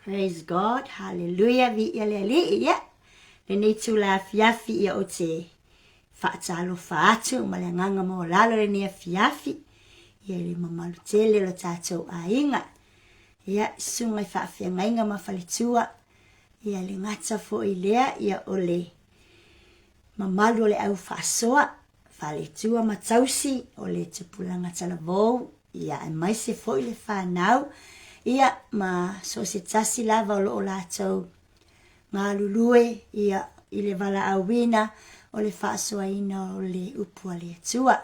Praise God, hallelujah, viia le Alii, ia. Lenei itula afiafi ia ou te faatalofa atu ma le agaga maualalo lenei afiafi ia i le mamalu tele o lo tatou aiga. Ia, susuga i faafeagaiga ma faletua, ia le gata foi lea ia o le mamalu o le au faasoa, faletua ma tausi o le tupulaga talavou, ia aemaise foi le fanau, ia ma so o se tasi lava o lo o latou galulue ia i le valaauina o le faasoaina o le upu a le Atua.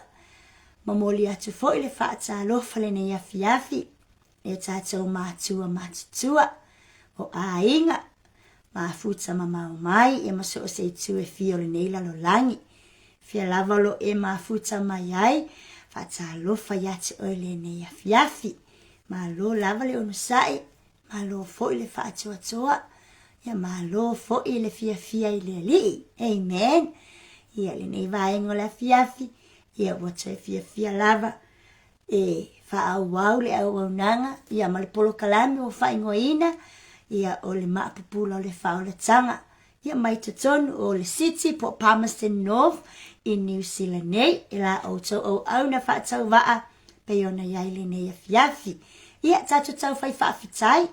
Momoli atu foi le faatalofa lenei afiafi e tatou matua matutua, o aiga, mafuta mamao mai ia ma so o se itu e fia o lenei lalolagi. Fia lava o lo e mafuta mai ai, faatalofa ia te oe lenei afiafi. Malo lava le onosai, malo foi le faatoatoa, ia malo foi le fiafia i le Alii. Amen. Ia lenei vaega o le afiafi, ia ua toe fiafia lava e faaauau le auaunaga ia ma le polokalame ua faaigoaina ia o le Maapupula o le Faaolataga ia mai totonu o le City po o Palmerston North i New Zealand nei e la outou auauna faatauvaa pei ona i ai lenei afiafi. Ia tatou tau fai faafetai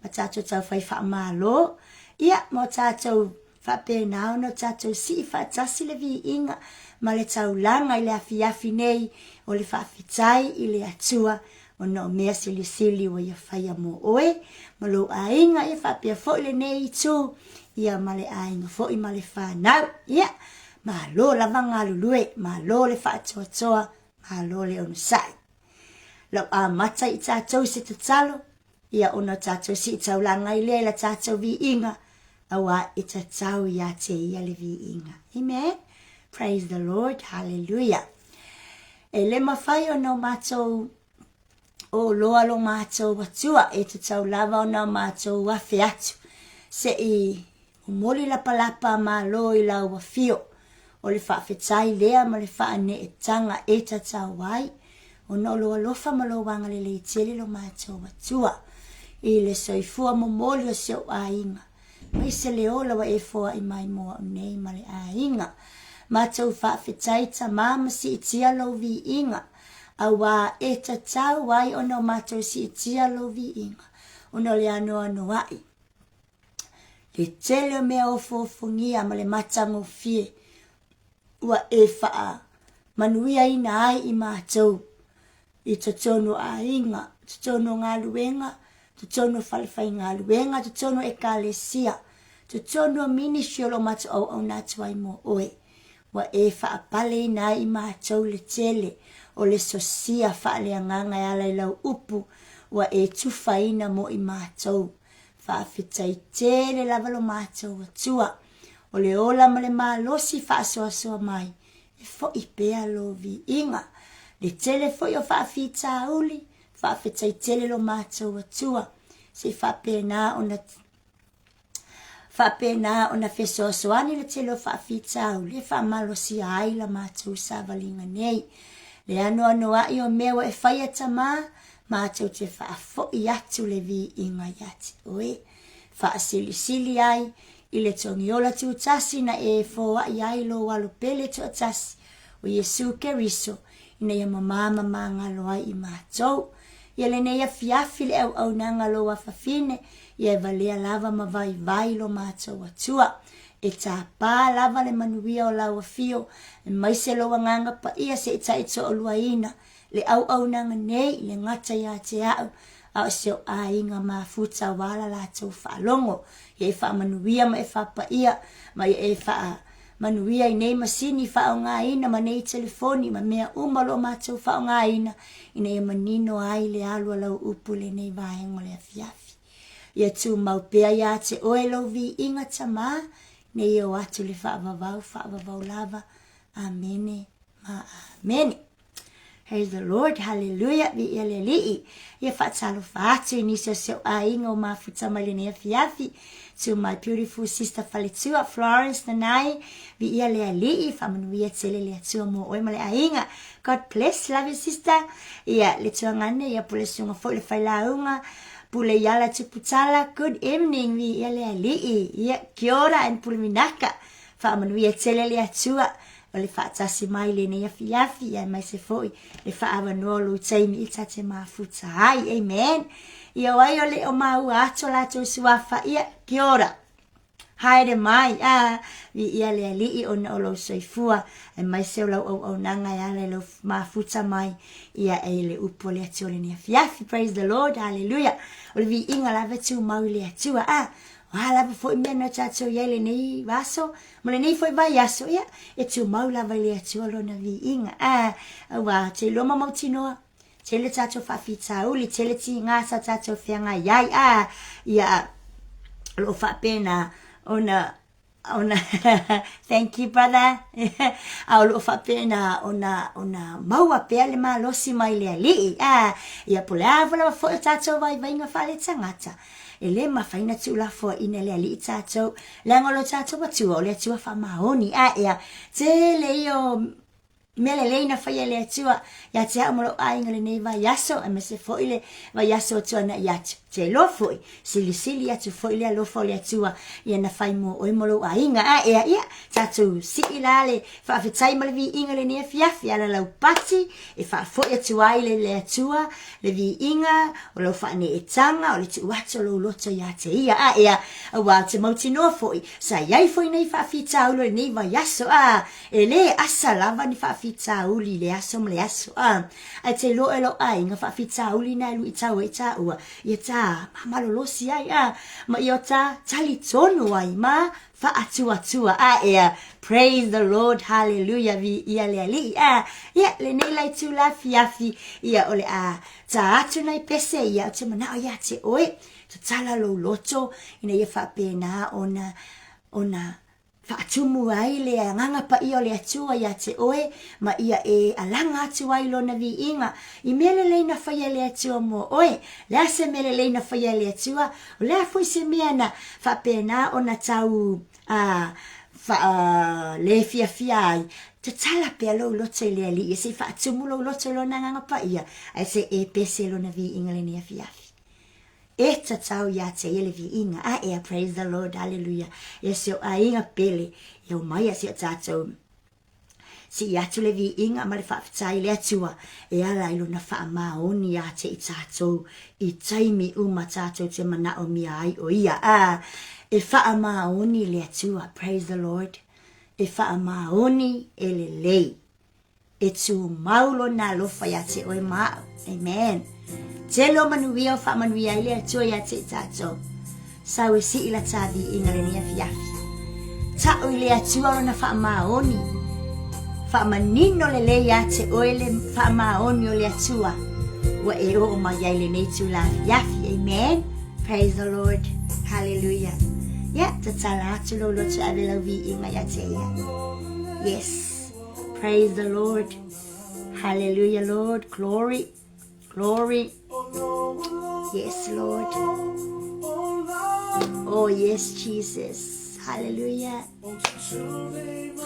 ma tatou tau fai faamalo, ia ma o tatou faapena ona o tatou sii faatasi le viiga ma le taulaga i le afiafi nei o le faafetai i le Atua. ona o mea silisili ua ia faia mo oe ma lou aiga, ia faapea foi lenei itu, ia ma le aiga foi ma le fanau. Ia, malo lava galulue, malo le faatoatoa, malo le onosai. Lau amata i tatou i se tatalo, ia ona o tatou sii taulaga ai lea i la tatou viiga, auā e tatau ia te ia le viiga. Amen. Praise the Lord. Hallelujah. E le mafai ona o matou oloa lo matou Atua, e tatau lava ona o matou afe atu, se i momoli lapalapa a Malo i lau afio, o le faafetai lea ma le faaneetaga e tatau ai, ona o lou alofa ma lou agalelei tele lo matou Atua, i le soifua momoli o si ou aiga, aemaise le ola ua e foai mai mo au nei ma le aiga. Matou faafetai Tama ma siitia lou viiga, auā e tatau ai ona o matou siitia lou viiga, ona o le anoanoai Le tele o mea ofoofogia ma le matagofie ua e faamanuiaina ai i matou i totonu o aiga, totonu o galuega, totonu o falefaigaluega, totonu o ekalesia, totonu o ministry o lo o matou auauna atu ai mo oe. Ua e faapaleina ai i matou le tele o le sosia faaleagaga e ala i lau upu ua e tufaina mo i matou. Faafetai tele lava lo matou Atua, o le ola ma le malosi faasoasoa mai, e foi pea lo viiga. Le tele foi o faafitauli, faafetai tele lo matou Atua, se i faapena ona faapena ona fesoasoani le tele o faafitauli e faamalosia ai la matou savaliga nei. Le anoanoai o mea ua e faia Tama, matou te faafoi atu le viiga ia te oe. Faasilisili ai i le togiola tutasi na e foai ai lou alo pele toatasi, o Iesu Keriso, ina ia mamā ma magalo ai i matou. Ia lenei afiafi le auaunaga a lou afafine, ia e valea lava ma vaivai lo matou Atua. E tāpā lava le manuia o lau afio, aemaise lou Agaga Paia se i taitoaluaina le auaunaga nei i le gata ia te au, a o si ou aiga mafuta aua la latou faalogo. Ia e faamanuia ma e faapaia, ma ia e faamanuia i nei masini faaaogaina ma nei telefoni ma mea uma o lo o matou faaaogaina, ina ia manino ai le alu a lau upu i lenei vaega o le afiafi. Ia tumau pea ia te oe lou viiga Tama, ina ia o atu le faavavau, faavavau lava. Amene ma amene. Praise the Lord, hallelujah, viia le Alii. Ia faatalofa atu i nisi o si ou aiga o mafuta mai lenei afiafi. To my beautiful sister Faletua, Florence Nanai, viia le Alii, faamanuia tele le Atua mo oe ma le aiga. God bless, love you sister. Ia, le tuagane, ia pule suga foi le failauga, pule iala tuputala, good evening, viia le Alii. Ia, kia ora and pule minaka. Faamanuia tele le Atua o le faatasi mai lenei afiafi, aemaise foi le faaavanoa o lou taimi i ta te mafuta ai. Amen. Ia o ai o le o maua atu o latou suafa, ia, kia ora. Haere mai, a, viia le Alii ona o lou soifua, aemaise o lau auaunaga e ala i lou mafuta mai, ia e le upu o le Atua o lenei afiafi. Praise the Lord, hallelujah. O le viiga lava e tumau i le Atua, a, o a lava foi mea na tatou i ai lenei aso, Ma lenei foi vaiaso, ia, e tumau lava i le Atua lona viiga. A, auā, te iloa ma mautinoa, tele tatou faafitauli, tele tiga sa tatou feagai ai, a, ia, o lo o faapena ona, ona, thank you brother, a o lo o faapena ona, ona maua pea le malosi mai le Alii, a, ia, po o le a lava foi o tatou vaivaiga faaletagata, E le mafai ona tuulafoaiina e le Alii tatou, leaga o lo tatou Atua o le Atua faamaoni. A ea, tele ia o mea lelei na faia e le Atua ia te au ma lou aiga i lenei vaiaso, aemaise foi le vaiaso o tuanai atu. Te iloa foi, silisili atu foi le alofa o le Atua ia na fai mo oe ma lou aiga. A ea, ia, tatou sii la le faafetai ma le viiga i lenei afiafi, ala lau pati e faafoi atu ai le le Atua le viiga o lau faaneetaga, o le tuu atu o lou loto ia te ia. A ea, auā ou te mautinoa foi, sa i ai foi nei faafitauli o lenei vaiaso, a e le asa lava ni faafitauli. faafitauli i le aso ma le aso, a. Ae te iloa oe lou aiga faafitauli na e luitau ai taua, ia ta malolosi ai, a. Ma ia ta talitonu ai ma faatuatua, a ea. Praise the Lord, hallelujah, viia le Alii, a. Ia, lenei la itula afiafi, ia o le a ta atu nai pese ia, ou te manao ia te oe, tatala lou loto, ina ia faapena ona, ona faatumu ai le Agaga Paia o le Atua ia te oe, ma ia e alaga atu ai Lona viiga i mea lelei na faia e le Atua mo oe. O le a se mea lelei na faia e le Atua? O le a foi se mea na faapena ona tau a, faa, le fiafia ai? Tatala pea lou loto i le Alii, se i faatumu lou loto i Lona Agaga Paia, ae se i e pese Lona viiga i lenei afiafi. E tatau ia te ia le viiga. A ea, praise the Lord, hallelujah. Ia si o aiga pele, ia o mai a si o tātou sii atu le viiga ma le faafetai i le Atua e ala i lona faamaoni ia te i tātou i taimi uma tātou te manaomia ai o ia. A, e faamaoni le Atua, praise the Lord. E faamaoni e lelei. E tumau lona alofa ia te oe ma au. Amen. Tele o manuia o faamanuia ai le Atua ia te i tatou. Sau e sii la ta viiga lenei afiafi. Ta'u i le Atua lona faamaoni. Faamanino lelei ia te oe le faamaoni o le Atua. Ua e oo mai ai lenei itula afiafi. Amen. Praise the Lord. Hallelujah. Ia, tatala atu lou loto e ave lau viiga ia te ia. Yes. Praise the Lord. Hallelujah, Lord. Glory. Glory. Yes, Lord. Oh, yes, Jesus. Hallelujah.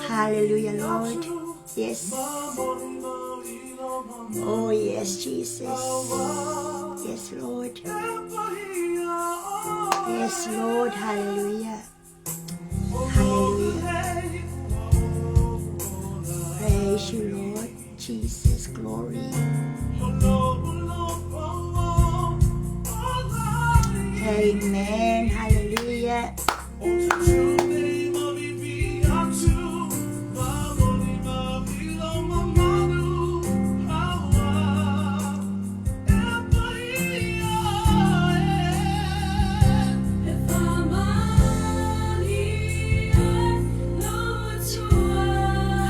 Hallelujah, Lord. Yes. Oh, yes, Jesus. Yes, Lord. Yes, Lord. Hallelujah. Hallelujah. Praise you, Lord Jesus. Glory. Amen. Hallelujah.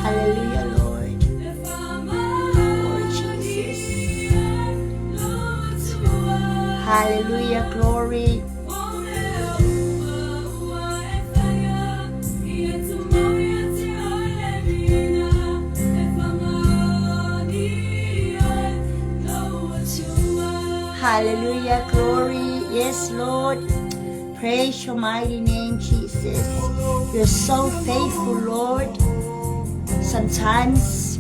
Hallelujah, Lord. Lord Jesus. Hallelujah, glory. Hallelujah, glory. Yes, Lord. Praise your mighty name, Jesus. You're so faithful, Lord. Sometimes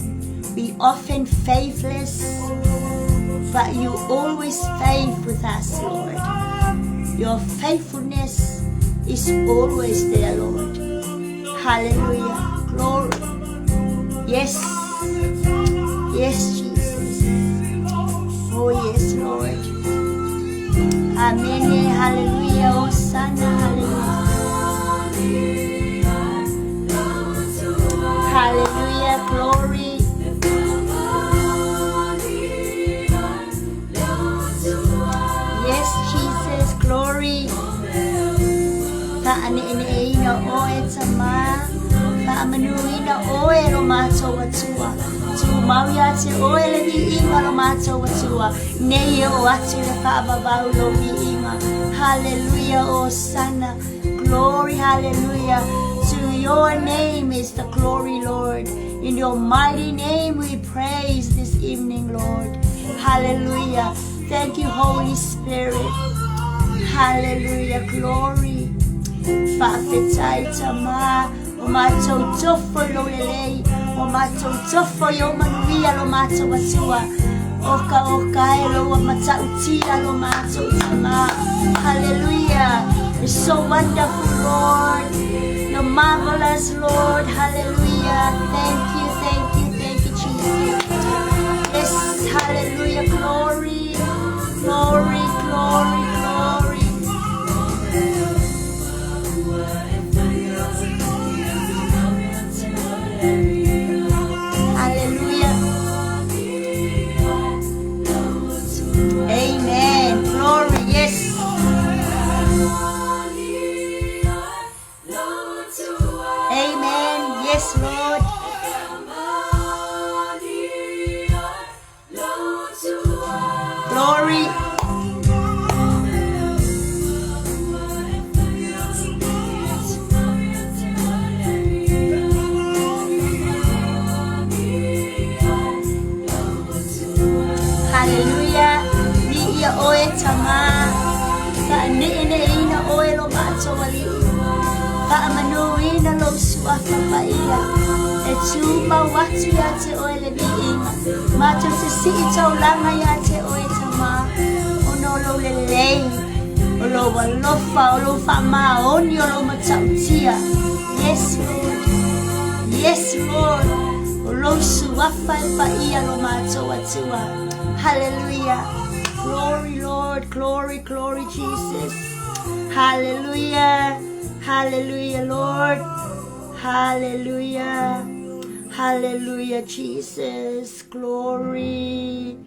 we often faithless, but you always faith with us, Lord. Your faithfulness is always there, Lord. Hallelujah. Glory. Yes. Yes, Jesus. Oh, yes, Lord. Amen. Hallelujah. Hosanna. Hallelujah. Hallelujah. Glory. Yes, Jesus. Glory. Faane'ene'eina oe Tama, faamanuina oe lo matou Atua. Tumau ia te oe le viiga lo matou Atua, nei e oo atu i le faavavau lou viiga. Hallelujah, Hosanna, glory, hallelujah. To your name is the glory, Lord. In your mighty name we praise this evening, Lord. Hallelujah. Thank you, Holy Spirit. Hallelujah. Glory. Faafetai Tama o matou tofo i lou lelei, o matou tofo i ou manuia lo matou Atua. Oka oka e lou matautia lo matou Tama. Hallelujah. You're so wonderful, Lord. You're marvelous, Lord. Hallelujah. Thank you, thank you, thank you, Jesus. Yes, hallelujah. Glory, glory, glory, glory. Hallelujah. Glory. Hallelujah. Viia oe Tamā. Faane'ene'eina oe lo matou Alii. Faamanuina lou suafa paia. E tumau atu ia te oe le viiga. Matou te sii taulaga ia te oe Tamā. Ona o lou lelei, o lou alofa, o lou faamaoni, o lou matautia. Yes, Lord. Yes, Lord. O lou suafa e paia lo matou Atua. Hallelujah. Glory, Lord. Glory, glory, Jesus. Hallelujah. Hallelujah, Lord. Hallelujah. Hallelujah, Jesus. Glory.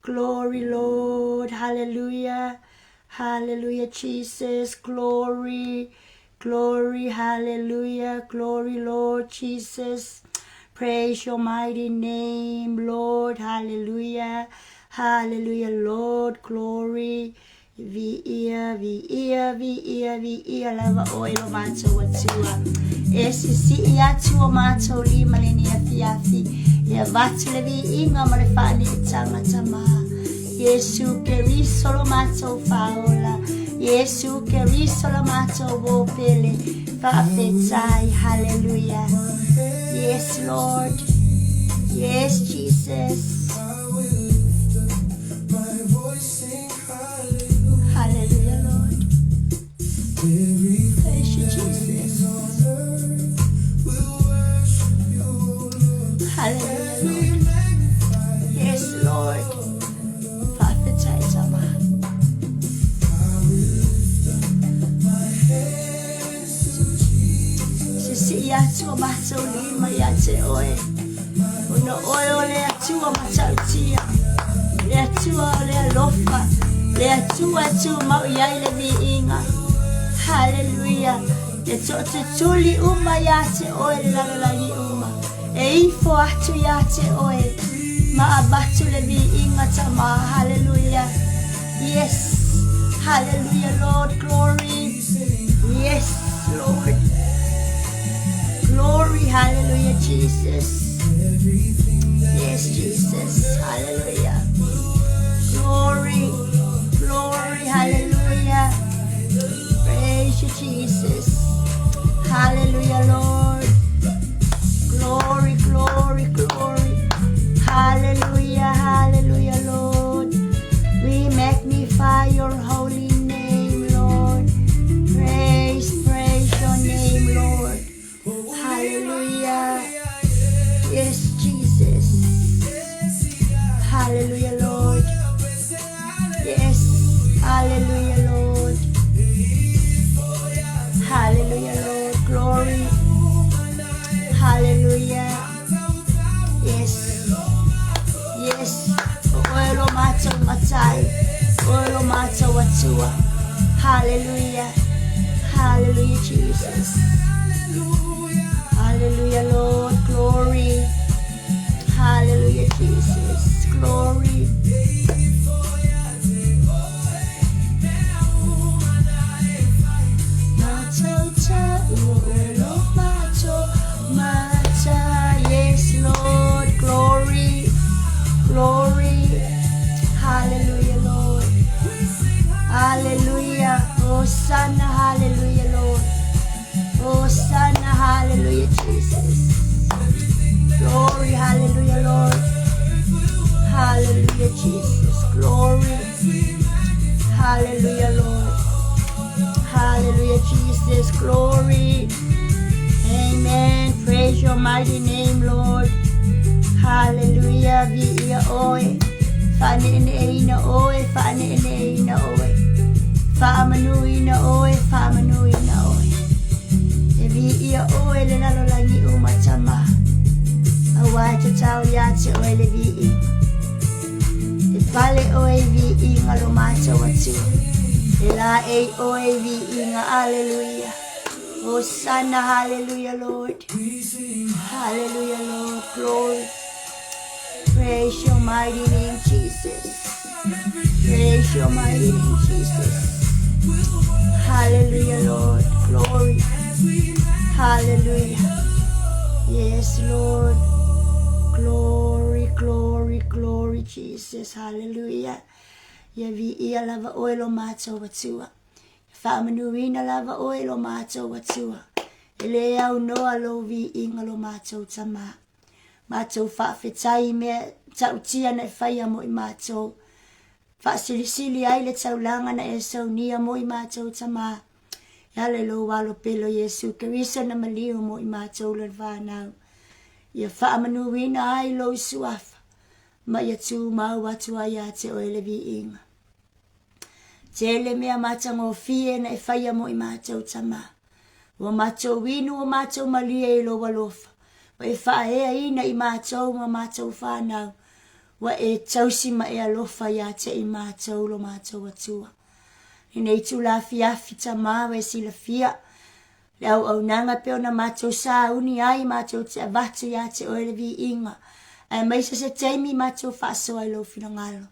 Glory, Lord. Hallelujah. Hallelujah, Jesus. Glory. Glory. Hallelujah. Glory, Lord Jesus. Praise your mighty name, Lord. Hallelujah. Hallelujah, Lord. Glory. Viia, viia, viia, viia lava oe lo matou Atua. E sisii atu o matou lima lenei afiafi, e avatu le viiga ma le faaneetaga Tamā. Iesu Keriso lo matou Faaola, Iesu Keriso lo matou Uo pele, faafetai, hallelujah. Yes, Lord. Yes, Jesus. Hallelujah, Lord. Praise you, Jesus. Hallelujah, Lord. Yes, Lord. Faafetai Tamā. Sisii atu o matou lima ia te oe. Ona oe o le Atua matautia, le Atua o le alofa, le Atua e tumau i ai le viiga. Haleluia! E tootutuli uma ia te oe le lalolagi uma. E ifo atu ia te oe ma avatu le viiga Tamā. Haleluia! Yes! Hallelujah, Lord. Glory. Yes, Lord. Glory. Hallelujah, Jesus. Yes, Jesus. Hallelujah. Glory. Glory. Hallelujah. Praise you, Jesus. Hallelujah, Lord. Glory, glory, glory. Hallelujah, hallelujah, Lord. We magnify your holy name, Lord. Praise, praise your name, Lord. Hallelujah. Yes, Jesus. Hallelujah, Lord. Yes. Hallelujah, Lord. Hallelujah, Lord. Glory. Hallelujah. Yes. Yes. O oe lo matou Matai. Oe lo matou Atua. Hallelujah. Hallelujah, Jesus. Hallelujah, Lord. Glory. Hallelujah, Jesus. Glory. Yes, Lord. Glory. Glory. Hallelujah, Lord. Hallelujah. Hosanna, hallelujah, Lord. Hosanna, hallelujah, Jesus. Glory, hallelujah, Lord. Hallelujah, Jesus. Glory. Hallelujah, Lord. Hallelujah, Jesus. Glory. Amen. Praise your mighty name, Lord. Hallelujah. Viia oe. Faane'ene'eina oe. Faane'ene'eina oe. Faamanuina oe. Faamanuina oe. E viia oe le lalolagi uma Tamā. Auā e tatau ia te oe le viiga. E pale oe i viiga lo matou Atua. E laei oe i viiga. Aleluia. Hosanna, hallelujah, Lord. Hallelujah, Lord. Glory. Praise your mighty name, Jesus. Praise your mighty name, Jesus. Hallelujah, Lord. Glory. Hallelujah. Yes, Lord. Glory, glory, glory, Jesus. Hallelujah. Ia viia lava oe lo mātou Atua. Ia faamanuina lava oe lo mātou Atua. E le aunoa lou viiga lo mātou Tama. Matou faafetai i mea ta'utia na e faia mo i matou. Faasilisili ai le taulaga na e saunia mo i matou Tama. E ala i lou Alo pele o Iesu Keriso na maliu mo i matou lana fanau. Ia faamanuina ai lou Suafa ma ia tumau atu ai ia te oe le viiga. Tele mea matagofie na e faia mo i matou Tama. Ua matou inu ua matou malie i lou alofa, ua e faaeaina i matou ma matou fanau, ua e tausi ma e alofa ia te i matou lo matou Atua. Lenei itula afiafi Tama ua e silafia, le auaunaga e pei ona matou sauni ai matou te avatu ia te oe le viiga, aemaise se taimi matou faasoa i lou finagalo.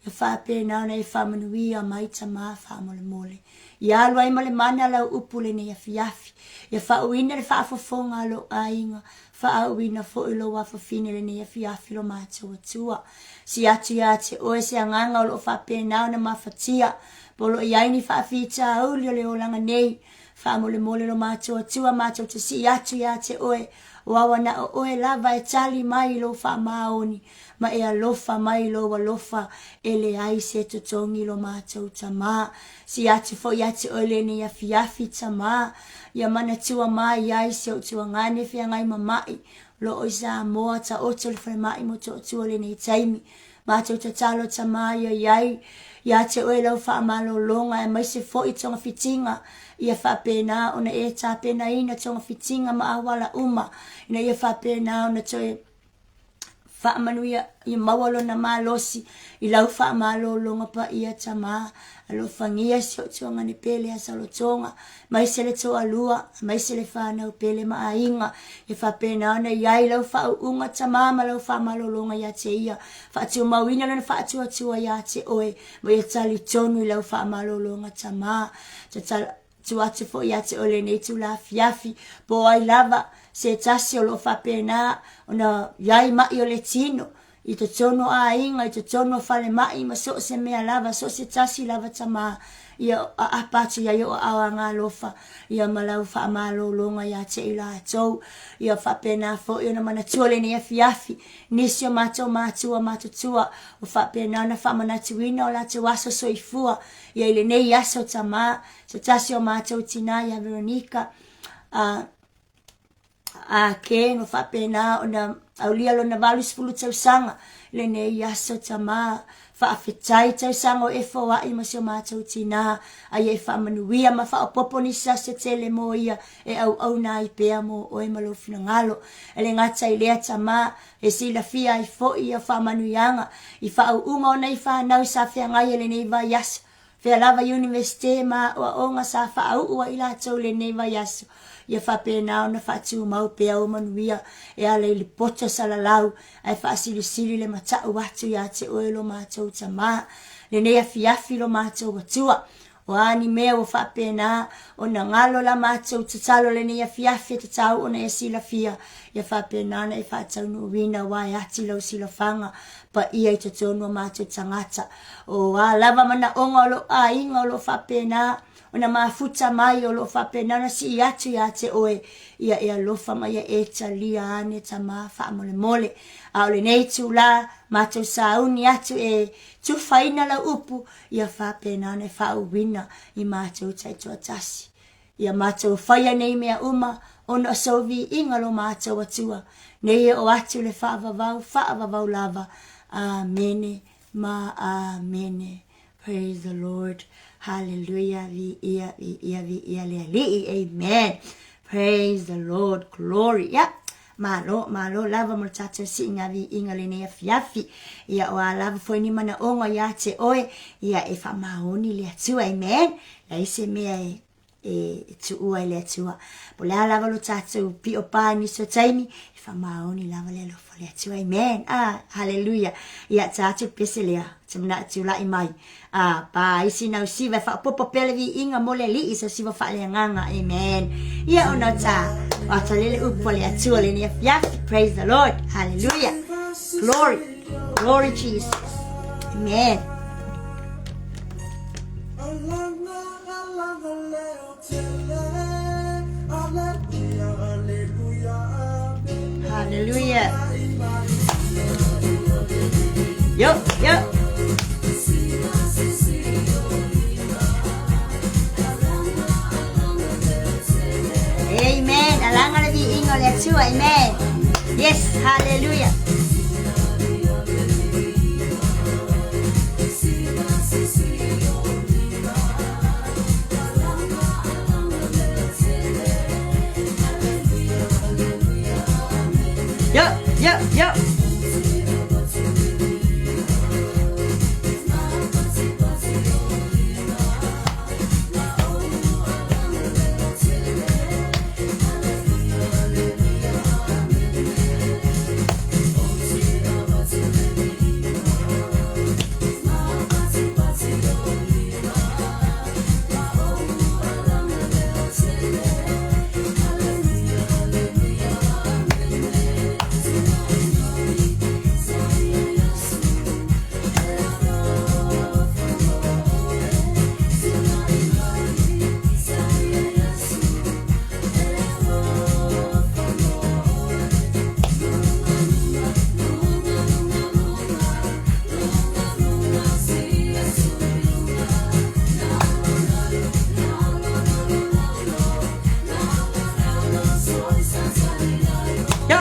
Ia faapena ona e faamanuia mai Tama faamolemole. Ia alu ai ma le mana lau upu lenei afiafi. Ia faauuina le faafofoga a lou aiga, faaauuina foi lou afafine lenei afiafi lo matou Atua. Si atu ia te oe se agaga o lo o faapena ona mafatia, po o lo o i ai ni faafitauli o le olaga nei, Faamolemole lo matou Atua matou te sii atu ia te oe, o aua na o oe lava e tali mai i lou faamaoni, ma e alofa mai i lou alofa e leai se totogi lo matou Tama. Sii atu foi ia te oe lenei afiafi, Tama, ia manatua mai ai si ou tuagane feagai ma ma'i, lo o i Samoa, taoto le falemai mo Toatua lenei taimi. Matou tatalo Tama ia i ai ia te oe lau faamalologa aemaise foi togafitiga ia faapena ona e tapenaina togafitiga ma auala uma ina ia faapena ona toe faamanuia ia maua lona malosi i lau faamalologa paia Tama. Alofagia si ou tuagane pele ia Salotoga aemaise le toalua, aemaise le fanau pele ma aiga, ia faapena ona i ai lau faauuga Tama ma lau faamalologa ia te ia, faatumauina lona faatuatua ia te oe, ma ia talitonu i lau faamalologa Tama. Tatalo atu foi ia te oe lenei itula afiafi, po o ai lava se tasi o lo o faapena ona i ai ma'i o le tino, I totonu o aiga, i totonu o falemai ma so o se mea lava, so o se tasi lava Tama, ia aapa atu i ai ou aao agaalofa, ia ma lau faamalologa ia te i latou. Ia faapena foi ona manatua lenei afiafi, nisi o matou matua matutua ua faapena ona faamanatuina o latou aso soifua, ia i lenei aso Tama, se tasi o matou tina ia Veronica, a, A ke no faapena ona aulia lona 80 tausaga lenei aso Tama, faafetai tausaga o e foai ma si o matou tina, a ia e faamanuia ma faaopoopo nisi aso tele mo ia e auauna ai pea mo oe ma lou finagalo. E le gata i lea Tama, e silafia ai foi ia faamanuiaga i faauuga o nai fanau sa feagai ai lenei vaiaso Fea lava Iunivesite ma aoaoga sa faauu ai latou i lenei vaiaso, ia faapena ona faatumau pea o manuia e ala i le poto salalau ae faasilisili le matau atu ia te oe lo matou Tama lenei afiafi lo matou Atua. O a ni mea ua faapena ona galo la matou tatalo lenei afiafi e tatau ona e silafia, ia faapena ona e faataunuuina aua e ati lau silafaga paia i totonu o matou tagata. O a lava manaoga o lou aiga o lo o faapena ona mafuta mai, o lo o faapena ona sii atu ia te oe, ia e alofa ma ia e talia ane Tama faamolemole. A o lenei itula, matou sauni atu e tufaina lau upu, ia faapena ona e faauuina i matou taitoatasi. Ia matou faia nei mea uma ona o sou viiga lo matou Atua, nei e oo atu le faavavau, faavavau lava. Amene ma amene. Praise the Lord. Hallelujah. Viia, viia, viia le Alii. Amen. Praise the Lord. Glory. Yeah. Malo, malo lava mo le tatou siiga viiga lenei afiafi. Ia, o a lava foi ni manaoga ia te oe, ia e faamaoni le Atua. Amen. Leai se mea e. E tuua i le Atua. Po o le a lava lo tatou pio pa i nisi o taimi, e faamaoni lava le alofa o le Atua. Amen. Ah, haleluia. Ia, ta atu le pese lea, te mana'o tulai mai. Ah, pa isi nau siva e faaopoopo pea le viiga mo le Alii, sau siva faaleagaga. Amen. Ia, ona o ta, o ata lele upu a le Atua lenei afiafi. Praise the Lord. Hallelujah. Glory. Glory Jesus. Amen. Hallelujah. Yo, yo. Amen. Alaga le viiga o le Atua. Amen. Yes, hallelujah. Yo, yo, yo. Yo.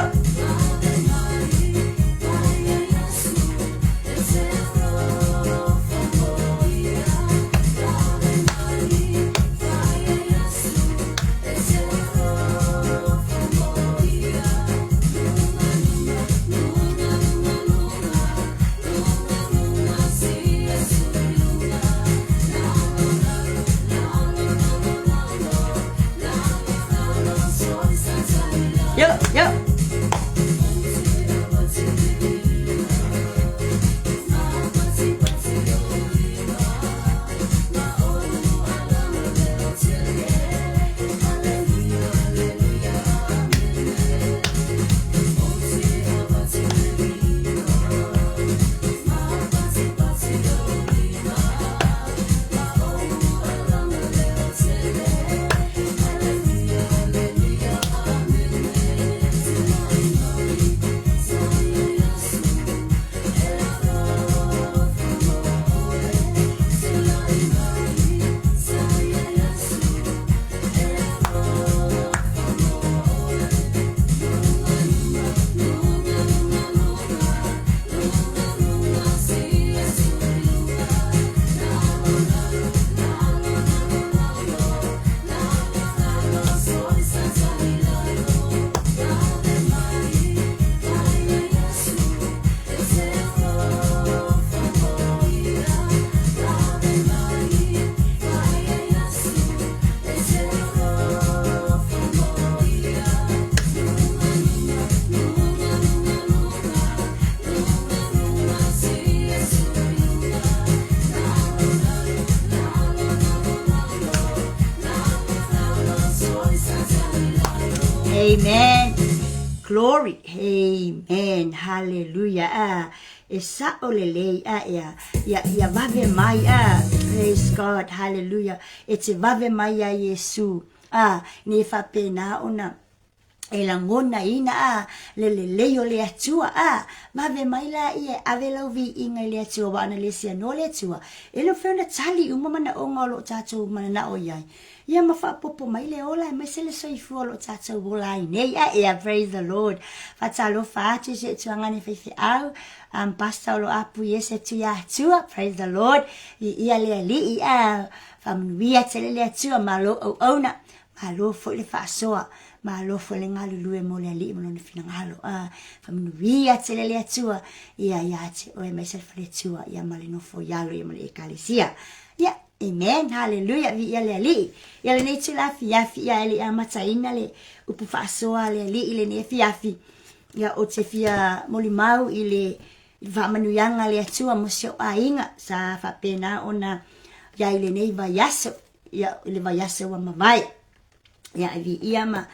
Yo, yo. Amen. Glory. Amen. Hallelujah. Ah, e sa'o lelei a ia ia ia vave mai a praise God. Hallelujah. E te vave mai a Iesu. A nei faapena ona e lagonaina a le lelei o le Atua a vave mai laia e ave lau viiga i le Atua aua ana le sianoa le Atua e le mafai ona tali uma manaoga o lo o tatou mananao i ai ia ma faaopoopo mai le ola aemaise le soifua o lo o tatou ola ai nei a ea praise the Lord faatalofa atu i si ou tuagane faifeau um, pastor o lo apu iese atu ia Atua praise the Lord i ia le alii a faamanuia tele le Atua malo auauna Malo foi le faasoa, malo foi le galulue mo le Alii ma Lona finagalo. A, faamanuia tele le Atua ia ia te oe aemaise le faletua ia ma le nofo i alo ia ma le Ekalesia. Ia. Amen. Haleluia. Viia le Alii. Ia lenei itula afiafi, ia e le i amataina le upu faasoa a le Alii i lenei afiafi, ia ou te fia molimau i le faamanuiaga a le Atua mo si ou aiga sa faapena ona i ai i lenei vaiaso, ia i le vaiaso ua mavae. Ia e viia ma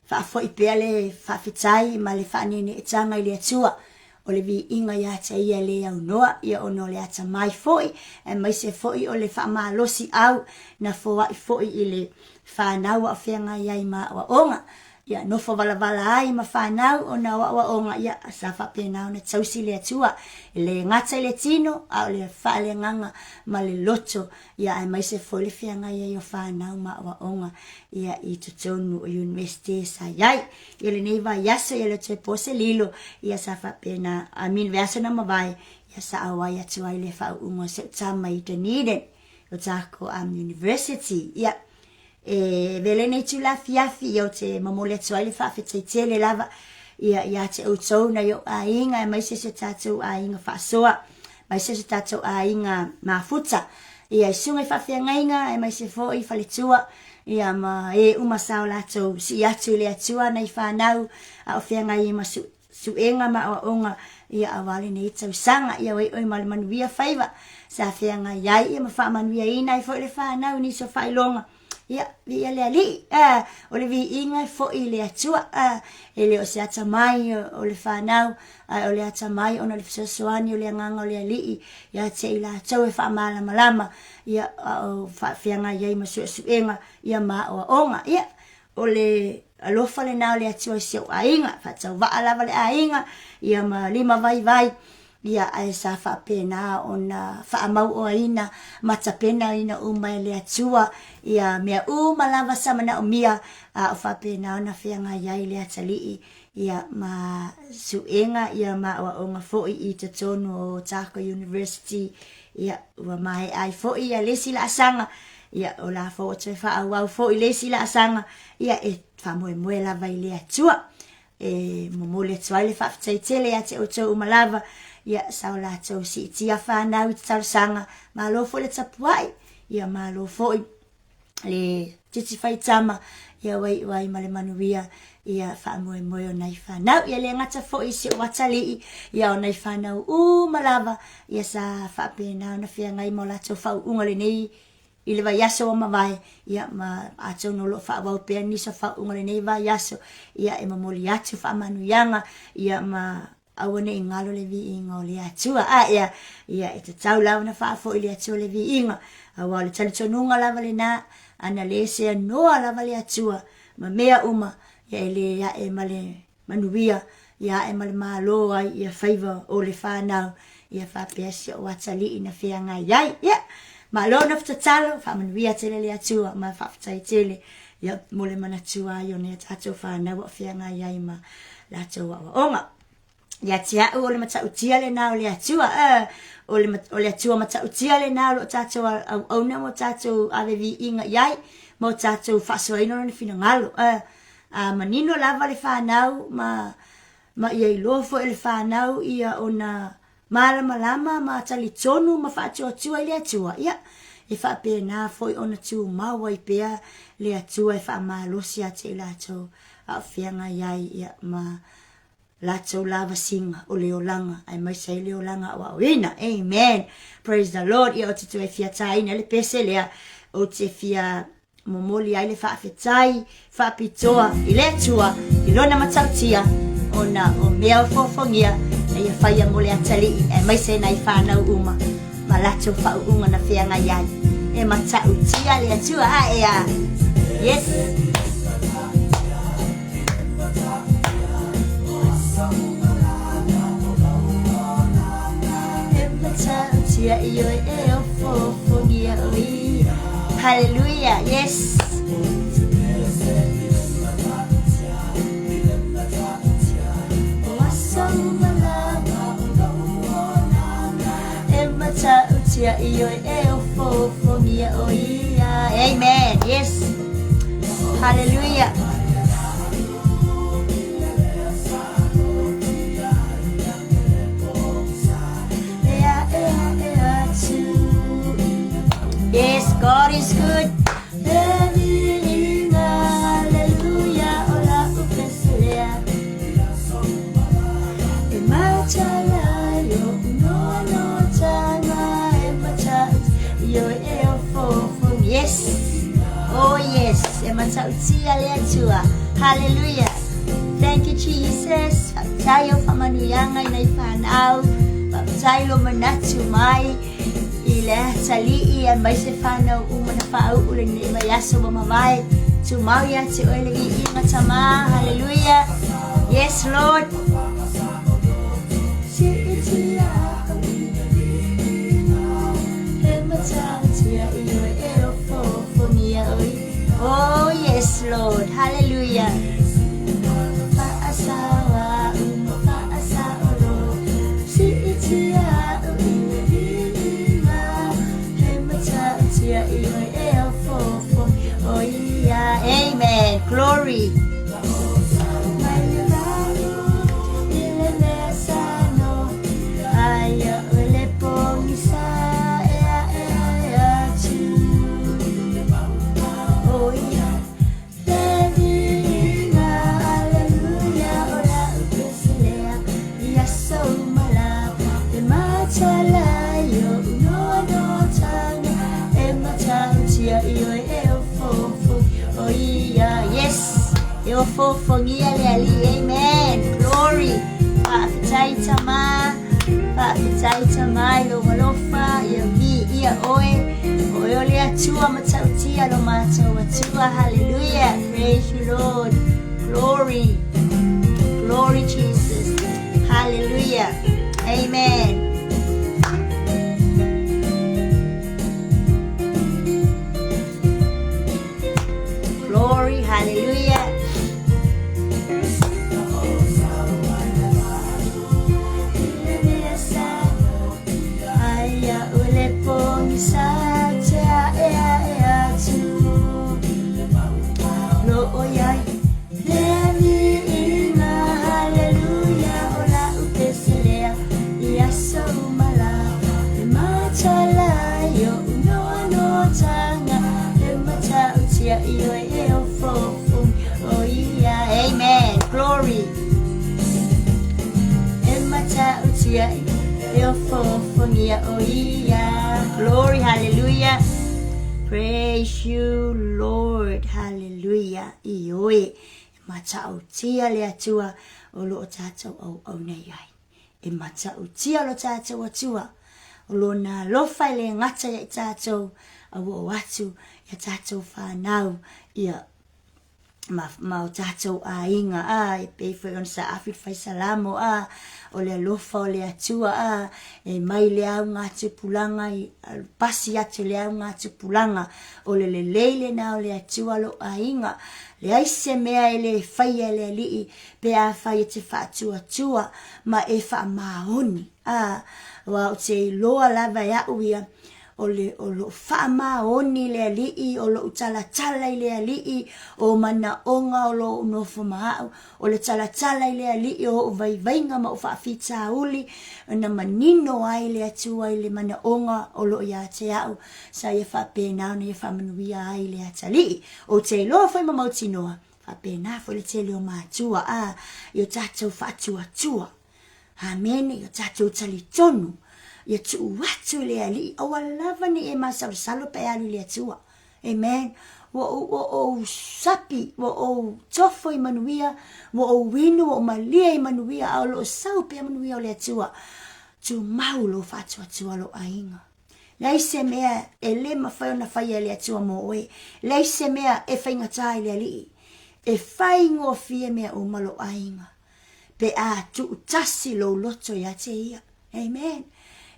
faafoi pea le faafetai ma le faaneeneetaga i le Atua o le viiga ia te ia e le aunoa, ia ona o le atamai foi, aemaise foi o le faamalosiau na foai foi i le fanau a o feagai ai ma aoaoga. Ia nofo valavala ai ma fanau ona o aoaoga, ia sa faapena ona tausi le Atua, e le gata i le tino, a o le faaleagaga ma le loto, ia aemaise foi le feagai ai o fanau ma aoaoga ia i totonu o Iunivesite sa i ai. Ia lenei vaiaso ia le toe po se lilo, ia sa faapena, I mean vaiaso na mavae, ia sa auai atu ai le faauuga o si au tama i Dunedin, Otago University. Ia, e avea lenei itula afiafi, ia ou te momoli atu ai le faafetai tele lava ia ia te outou nai ou aiga, aemaise si o tatou aiga faasoa, aemaise si o tatou aiga mafuta, ia i susuga i faafeagaiga, aemaise foi i faletua, ia ma e uma sa o latou sii atu i le Atua nai fanau a o feagai ai ma suega ma aoaoga ia aua lenei tausaga. Ia oi oi ma le manuia faiva sa feagai ai ia ma faamanuiaina ai foi le fanau i nisi o faailoga. Ia, viia le Alii, o le viiga e foi i le Atua, e le o se atamai o le fanau, ae o le atamai ona o le fesoasoani o le Agaga o le Alii ia te i latou e faamalamalama, ia, a o faafeagai ai ma suesuega ia ma aoaoga. Ia, o le alofa lena o le Atua i si ou aiga, faatauvaa lava le aiga, ia ma lima vaivai, ia ae sa faapena ona faamauoaina ma tapenaina uma e le Atua ia mea uma lava sa manaomia, a o faapena ona feagai ai le atalii ia ma suega ia ma aoaoga foi i totonu o Otago University, ia ua maea ai foi ia le isi laasaga, ia o la foi ua toe faaauau foi le isi laasaga, ia e faamoemoe lava i le Atua. E momoli atu ai le faafetai tele ia te outou uma lava, ia sa o latou siitia fanau i te talosaga, malo foi le tapuai, ia malo foi le titi faitama, ia ua iu ai ma le manuia ia faamoemoe o nai fanau. Ia le gata foi i si ou atalii, ia o nai fanau uma lava, ia sa faapena ona feagai ma o latou faauuga lenei i le vaiaso ua mavae, ia ma atonu o lo o faaauau pea nisi o faauuga lenei vaiaso, ia e momoli atu faamanuiaga, ia ma aua ne i galo le viiga o le Atua. A ea, ia e tatau lava ona faafoi le Atua le viiga, aua o le talitonuga lava lena, ana le seanoa lava le Atua ma mea uma, ia e le ae ma le manuia, ia ae ma le malo ai ia faiva o le fanau, ia faapea si ou atalii na feagai ai. Ia, malo nofo tatalo, faamanuia tele le Atua, ma faafetai tele, ia, mo le manatua ai o nai a tatou fanau o feagai ai ma latou aoaoga. Ia te au o le matautia lena o le Atua, o le, o le Atua matautia lena o lo o tatou auauna ma o tatou ave viiga i ai, ma o tatou faasoaina lona finagalo. A manino lava le fanau ma, ma ia iloa foi e le fanau ia ona malamalama ma talitonu ma faatuatua i le Atua, ia, e faapena foi ona tumau ai pea le Atua e faamalosi ia te i latou a o feagai ai ia, ma latou lavasiga o le olaga, aemaise ai le olaga aoaoina. Amen. Praise the Lord. Ia, ou te toe fia tāina le pese lea, ou te fia momoli ai le faafetai faapitoa i le Atua i lona matautia ona o mea ofoofogia na ia faia mo le atalii aemaise nai whānau uma ma latou faauuga na feagai ai. E matautia le Atua ae a. Yes. E matautia i oe e ofoofogia o ia. Hallelujah. Yes. E matautia i oe e ofoofogia o ia. Amen. Yes. Hallelujah. Yes, God is good. Le viiga, hallelujah, o la'u peselea. E matala lo'u noanoataga e matautia ioe e ofoofogia. Yes, oh yes, e matautia le Atua. Hallelujah. Thank you, Jesus. Faafetai o faamanuiaga i nai fanau. Faafetai lo manatu mai i le atalii aemaise fanau uma na faauu lenei vaiaso ua mavae. Tumau ia te oe le viiga Tama. Hallelujah. Yes, Lord. Oh, yes, Lord. Hallelujah. Amen. Glory. Yes, e ofoofogia le Alii. Amen. Glory. Faafetai Tama. Faafetai Tama i lou alofa, ia viia oe. O oe o le Atua matautia lo matou Atua. Hallelujah. Praise you, Lord. Glory. Glory, Jesus. Hallelujah. Amen. Glory, hallelujah. Amen. Glory. E matautia e ofoofogia o ia. Glory, hallelujah. Praise you, Lord. Hallelujah. Ioe. E matautia le Atua o loo tatou auauna i ai. E matautia lo tatou Atua o lona alofa e le gata ia i tatou a ua oo atu ia tatou fanau ia ma, ma o tatou aiga a e pei foi ona saafi le faisalamo a o le alofa o le Atua a e mai le augatupulaga i pasi atu le augatupulaga o le lelei lena o le Atua lo aiga leai se mea e le faia e le Alii pe afai e te faatuatua ma e faamaoni, a, aua ou te iloa lava e au ia, o le, o lou faamaoni i le Alii, o lou talatala i le Alii, o manaoga o lou nofo ma au, o le talatala i le Alii o ou vaivaiga ma ou faafitauli, na manino ai le Atua i le manaoga o loo ia te au, sa ia faapena ona ia faamanuia ai le atalii. Ou te iloa foi ma mautinoa, Faapena foi le tele o matua a i o tatou faatuatua. Amene, i o tatou talitonu, ia tuu atu i le Alii, aua lava ne i e masalosalo pe alu i le Atua. Amen. Ua ou, ua ou sapi, ua ou tofo i manuia, ua ou inu, ua ou malie i manuia, a o lo o sau pea manuia o le Atua. Tumau lou faatuatua lou aiga. Leai se mea e le mafai ona faia e le Atua mo oe. Leai se mea e faigata i le Alii. E faigofie mea uma lou aiga, pe a tuutasi lou loto ia te Ia. Amen.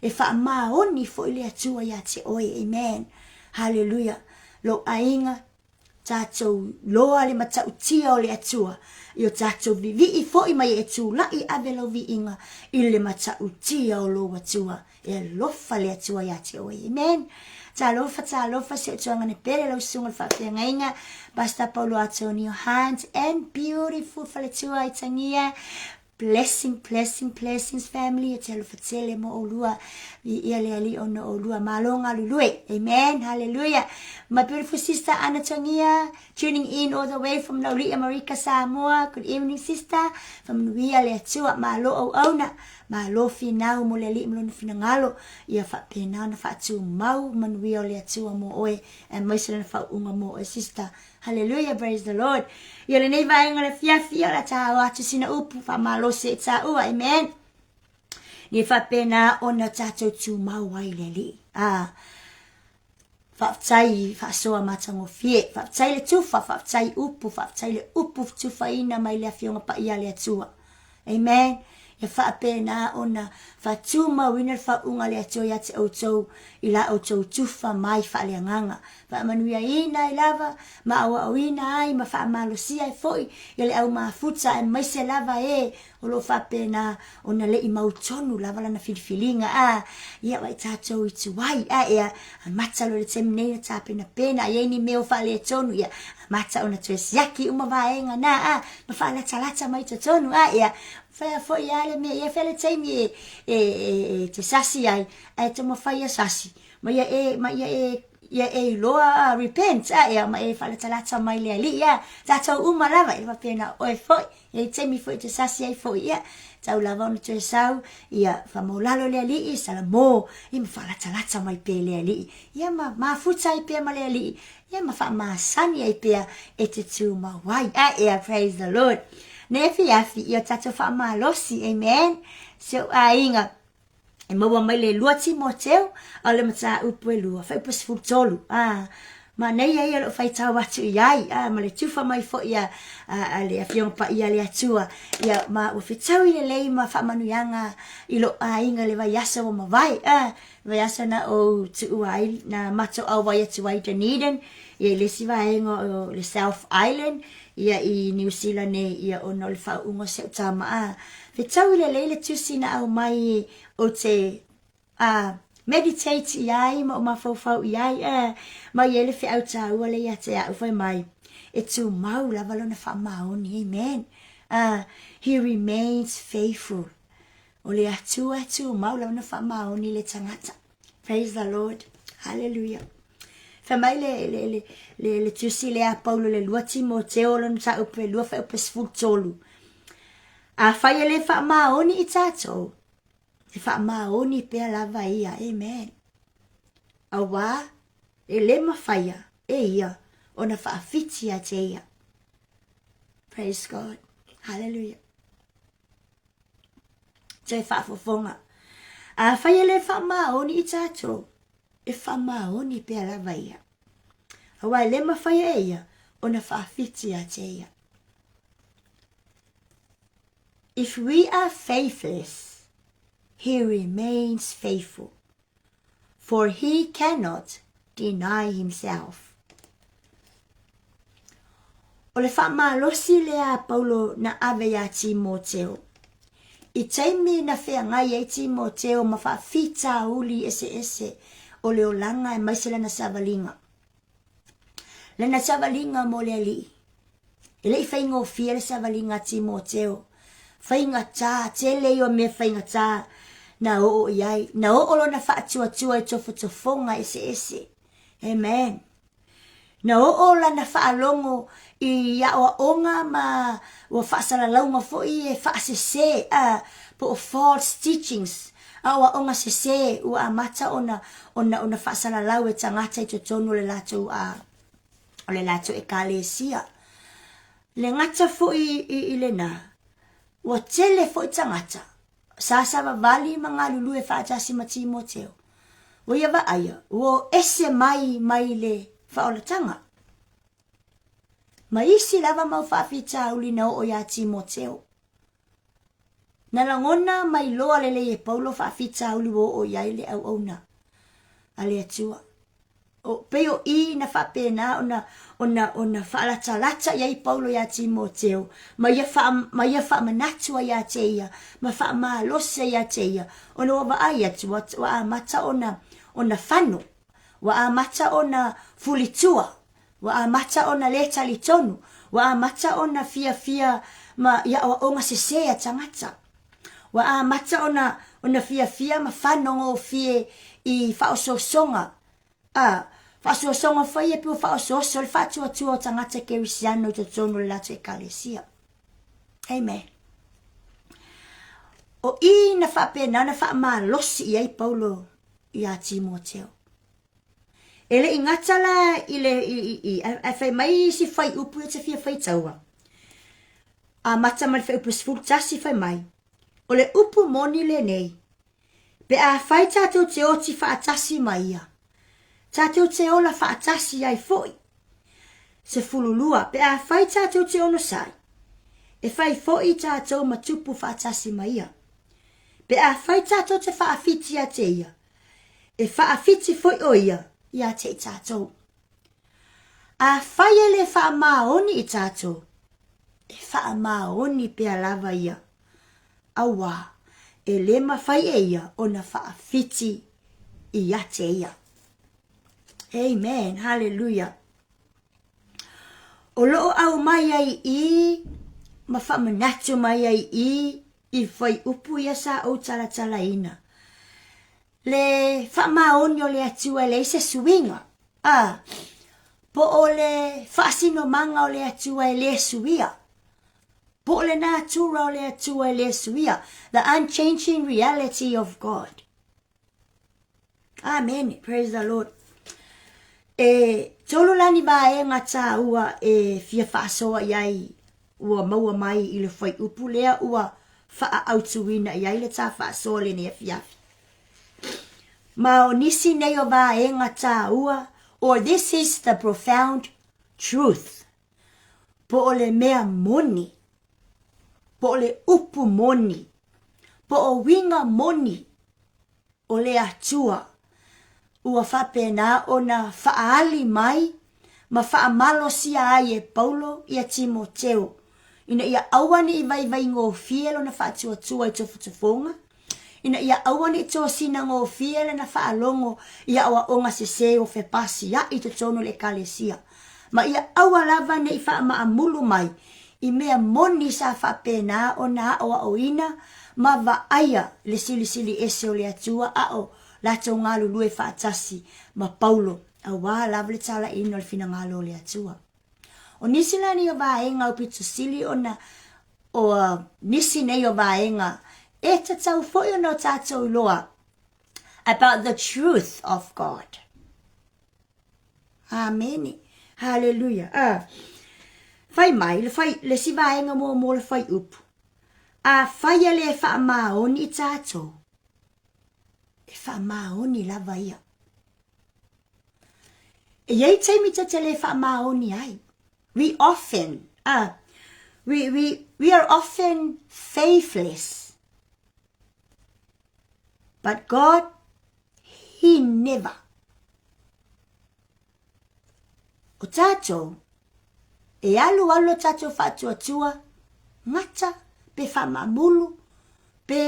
E faamaoni foi le Atua ia te oe. Amen. Haleluia. Lou aiga, tatou loa le matautia o le Atua, i o tatou vivii foi mai e tulai ave lau viiga i le matautia o lou Atua. E alofa le Atua ia te oe. Amen. Talofa, talofa, si ou tuagana pele lau susuga i le faafeagaiga, Pastor Paulo Antonio Hunt and beautiful faletua i Tagia. Blessing, blessing, blessings family, e te alofa tele mo ʻolua. Viia le Alii ona o ʻolua. Malo galulue. Amen. Hallelujah. My beautiful sister Ana Tongia, tuning in all the way from Laulii, Amerika, Samoa. Good evening, sister. Faamanuia le Atua. Malo auauna. Malo finau mo le Alii ma lona finagalo. Ia faapena ona faatumau manuia o le Atua mo oe. Aemaise lana faauuga mo oe, sister. Hallelujah, praise the Lord. Ia lenei vaega o le afiafi, ia o le a tāua atu sina upu faamalosi ai tāua, amen. Ni faapena ona tātou tumau ai le Alii. Ah, faafetai i faasoa matagofie, faafetai le tufa, faafetai upu, faafetai le upu tufaina mai le Afioga Paia a le Atua. Amen. Ia faapena ona faatumauina le faauuga a le Atua ia te outou i la outou tufa mai faaleagaga. Faamanuiaina ai lava ma aoaoina ai ma faamalosia ai foi ia le au mafuta aemaise lava e o lo o faapena ona le i mautonu lava lana filifiliga. A, ia ua i tatou i tuai, a ea, amata loa i le taimi nei ona tapenapena, a i ai ni mea o faaletonu, ia amata ona toe siaki uma vaega na, a, ma faalatalata mai totonu, a ea, whea foi a le mea, ia whea le taimi e, e, e, e te sasi ai, ae taumafai ia sasi, ma ia e, ma ia e, ia e iloa, a, repent, a ea, ma e faalatalata mai le Alii, a, tatou uma lava, e faapena oe foi, E i taimi foi te sasi ai foi, ia, tau lava ona toe sau, ia, faamaulalo le Alii, salamo, ia ma faalatalata mai pea i le Alii, ia ma mafuta ai pea ma le Alii, ia ma faamasani ai pea e te tumau ai. Ae, praise the Lord. Nei afiafi, ia tatou faamalosi, amen. Si ou aiga, e maua mai le 2 Timoteo, a o le mataupu e 2, fuaiupu 13. A, manaia ia o lou faitau atu i ai, a, ma le tufa mai foi a, a, a le Afioga Paia a le Atua, ia, ma ua fetaui lelei ma faamanuiaga i lou aiga i le vaiaso ua mavae, a, le vaiaso na ou tuua ai, na matou auai atu ai i Dunedin, ia i le isi vaega o le South Island, ia i Niu Sila nei, ia ona o le faauuga o si au tama, a, Fetaui lelei le tusi na aumai ou te a meditate i ai ma ou mafaufau i ai a ma i ai le feau taua lea ia te au fai mai e tumau lava lona faamaoni amen a he remains faithful o le Atua e tumau lava lona faamaoni i le tagata praise the Lord hallelujah Fai mai le, le, le, le, le tusi lea a Paulo le 2 Timoteo lona mataupu e 2 fuaiupu 13. Afai e le faamaoni i tatou, e faamaoni pea lava ia. Amen. Auā, e le mafaia e ia ona faawhiti ia te ia. Praise God. Hallelujah. Toe faafofoga. Afai e le faamaoni i tatou, e faamaoni pea lava ia. Auā e le mafaia e ia ona faawhiti ia te ia. If we are faithless, he remains faithful, for he cannot deny himself. O le faamalosi lea a Paulo na ave iā Timoteo. I taimi na feagai ai Timoteo ma faafitauli eseese o le olaga aemaise lana savaliga. Lana savaliga mo le Alii. E le i faigofie le savaliga a Timoteo. Faigata, tele ia o mea faigata na oo i ai. Na oo lona faatuatua i tofotofoga eseese. Amen. Na oo lana faalogo i aoaoga ma ua faasalalauga foi e faasese a po o false teachings, aoaoga sese ua amata ona ona ona faasalalau e tagata i totonu o le latou a o le latou ekalesia. Le gata foi i, i lena, ua tele foi tagata sa savavali ma galulue faatasi ma Timoteo. Ua ia vaaia, ua o ese mai mai le faaolataga. Ma isi lava mau faafitauli na oo iā Timoteo. Na lagona mai loa lelei e Paulo faafitauli ua oo i ai le auauna a le Atua. O, pei o i na faapena ona, ona, ona faalatalata i ai Paulo iā Timoteo, ma ia, faa, ma ia faamanatu ai iā te ia, ma faamalosi ai iā te ia, ona ua vaai atu, ua, ua amata ona, ona fano, ua amata ona fulitua. Ua amata ona le talitonu, ua amata ona fiafia ma i aʻoaʻoga sesē a tagata. Ua amata ona ona fiafia ma fanogofie i faaosoosoga, a, faaosoosoga foi ia pei ua faaosooso le faatuatua o tagata kerisiano i totonu o le latou ekalesia. Amen. O i na faapena ona faamalosi i ai Paulo iā Timoteo. E le i gata la i le i, i, i ae fai mai isi fuaiupu ia e te fia faitaua. Amata mai le fuaiupu 11 fai mai, o le upu moni lenei, pe afai tatou te oti faatasi ma ia, tatou te ola faatasi ai foi. 12, pe afai tatou te onosai, e fai foi tatou ma tupu faatasi ma ia. Pe afai tatou te faawhiti ia te ia, E faawhiti foi ʻo ia iā te i tātou. Afai e le faamaoni i tātou, e faamaoni pea lava ia, auā e le mawhai e ia ona faawhiti ia te ia. Amen. Hallelujah. O loo aumai ai i ma faamanatu mai ai i i fuaiupu ia sa ou talatalaina. Le faamaoni o le Atua e leai se suiga, a, po o le faasinomaga o le Atua e le suia, po o le natura o le Atua e le suia, the unchanging reality of God. Amene. Praise the Lord. E tolu la ni vaega tāua e fia faasoa i ai ua maua mai i le fuaiupu lea ua faaautuina i ai le tā faasoa lenei afiafi. Ma o nisi nei o vaega tāua, or this is the profound truth, po o le mea moni, po o le upu moni, po o uiga moni o le Atua ua faapena ona faaali mai ma faamalosia ai e Paulo ia Timoteo ina ia aua ne i vaivaigofie lona faatuatua i tofotofoga, ina ia aua ne i tosina gofie lana faalogo i aʻoaʻoga sesē ua fepasiaʻi i totonu o le Ekalesia, ma ia aua lava ne i faamaamulu mai i mea moni sa faapena ona aʻoaʻoina ma vaaia le silisili ese o le Atua a o latou galulue faatasi ma Paulo auā lava le talaiina o le finagalo o le Atua. O nisi la nei o vaega aupito sili ona o nisi nei o vaega e tatau foi ona o tatou iloa about the truth of God. Amene. Hallelujah. Ah. Fai mai, le, fai, le si vaega muamua le fuaiupu. Afai e le faamaoni i tatou, e faamaoni lava ia. E i ai taimi ta te le faamaoni ai. We often, we, we, we are often faithless. But God, He never. O tātou, e alualu lo tātou faatuatua, gata, pe faamamulu, pe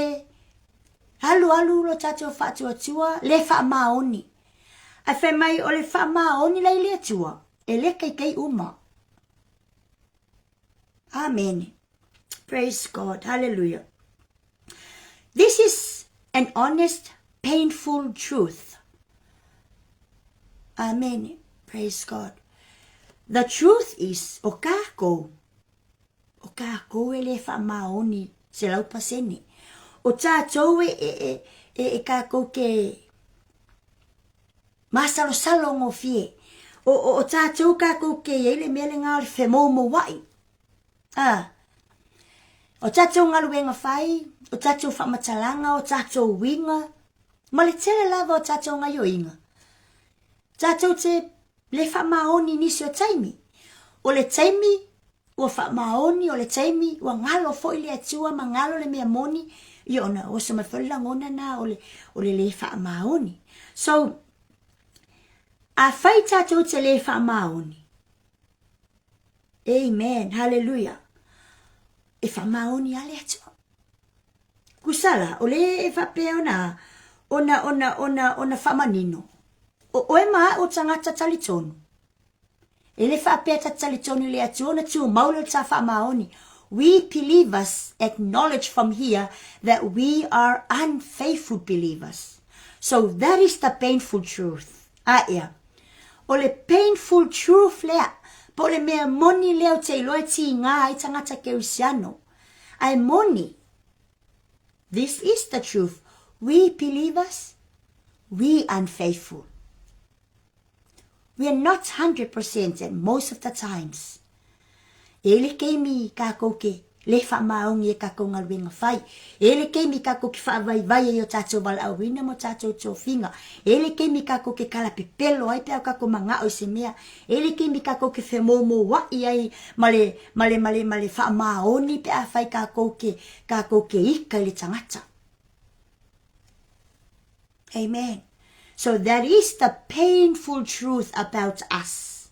alualu lo tātou faatuatua, le faamaoni. Ae fai mai o le faamaoni la i le Atua, e le kaikai uma. Amen. Praise God. Hallelujah. This is an honest, painful truth. Amen. Praise God. The truth is, o kākou, o kākou e le whaamaoni 100%. O tātou e, e, e, e, e kākou ke masalosalo ngofie. O, o, o tātou kākou ke iai le mea le ngā o le whemoumowa'i. Ā, o tātou galuega fai, o tātou faamatalaga, o tātou uiga, ma le tele lava o tātou gaioiga, tātou te le faamaoni i nisi o taimi. O le taimi ua faamaoni, o le taimi ua galo foi le Atua ma galo le mea moni, ia ona oso mai foi le lagona na o le, o le le faamaoni. So, afai tātou te le faamaoni, Amen. Hallelujah. E whamaoni a le Atua. Kusala, o le e whapea ona, ona, ona, ona, ona whamanino. O oe ma o tangata talitonu. E le faapea ta te talitonu i le Atua ona tumau lea o le ta faamaoni. We believers acknowledge from here that we are unfaithful believers. So that is the painful truth. Aea. O le painful truth lea, po o le mea moni lea ou te iloa e tiga ai tagata kerisiano. Ae moni. This is the truth. We believers, we unfaithful. We are not 100% at most of the times. E i le keimi kākou ke le whaamaongi e kākou galuega fai. E i le keimi kākou ke whaavaivai ai o tātou valaauina mo tātou tofiga. E i le keimi kākou ke kalapepelo ai pe a o kākou manga'o i se mea. E i le keimi kākou ke whemōmōa'i ai ma le, ma le, ma le, ma le whaamaoni pe a whai kākou ke, kākou ke ika i le tangata. Amen. So that is the painful truth about us.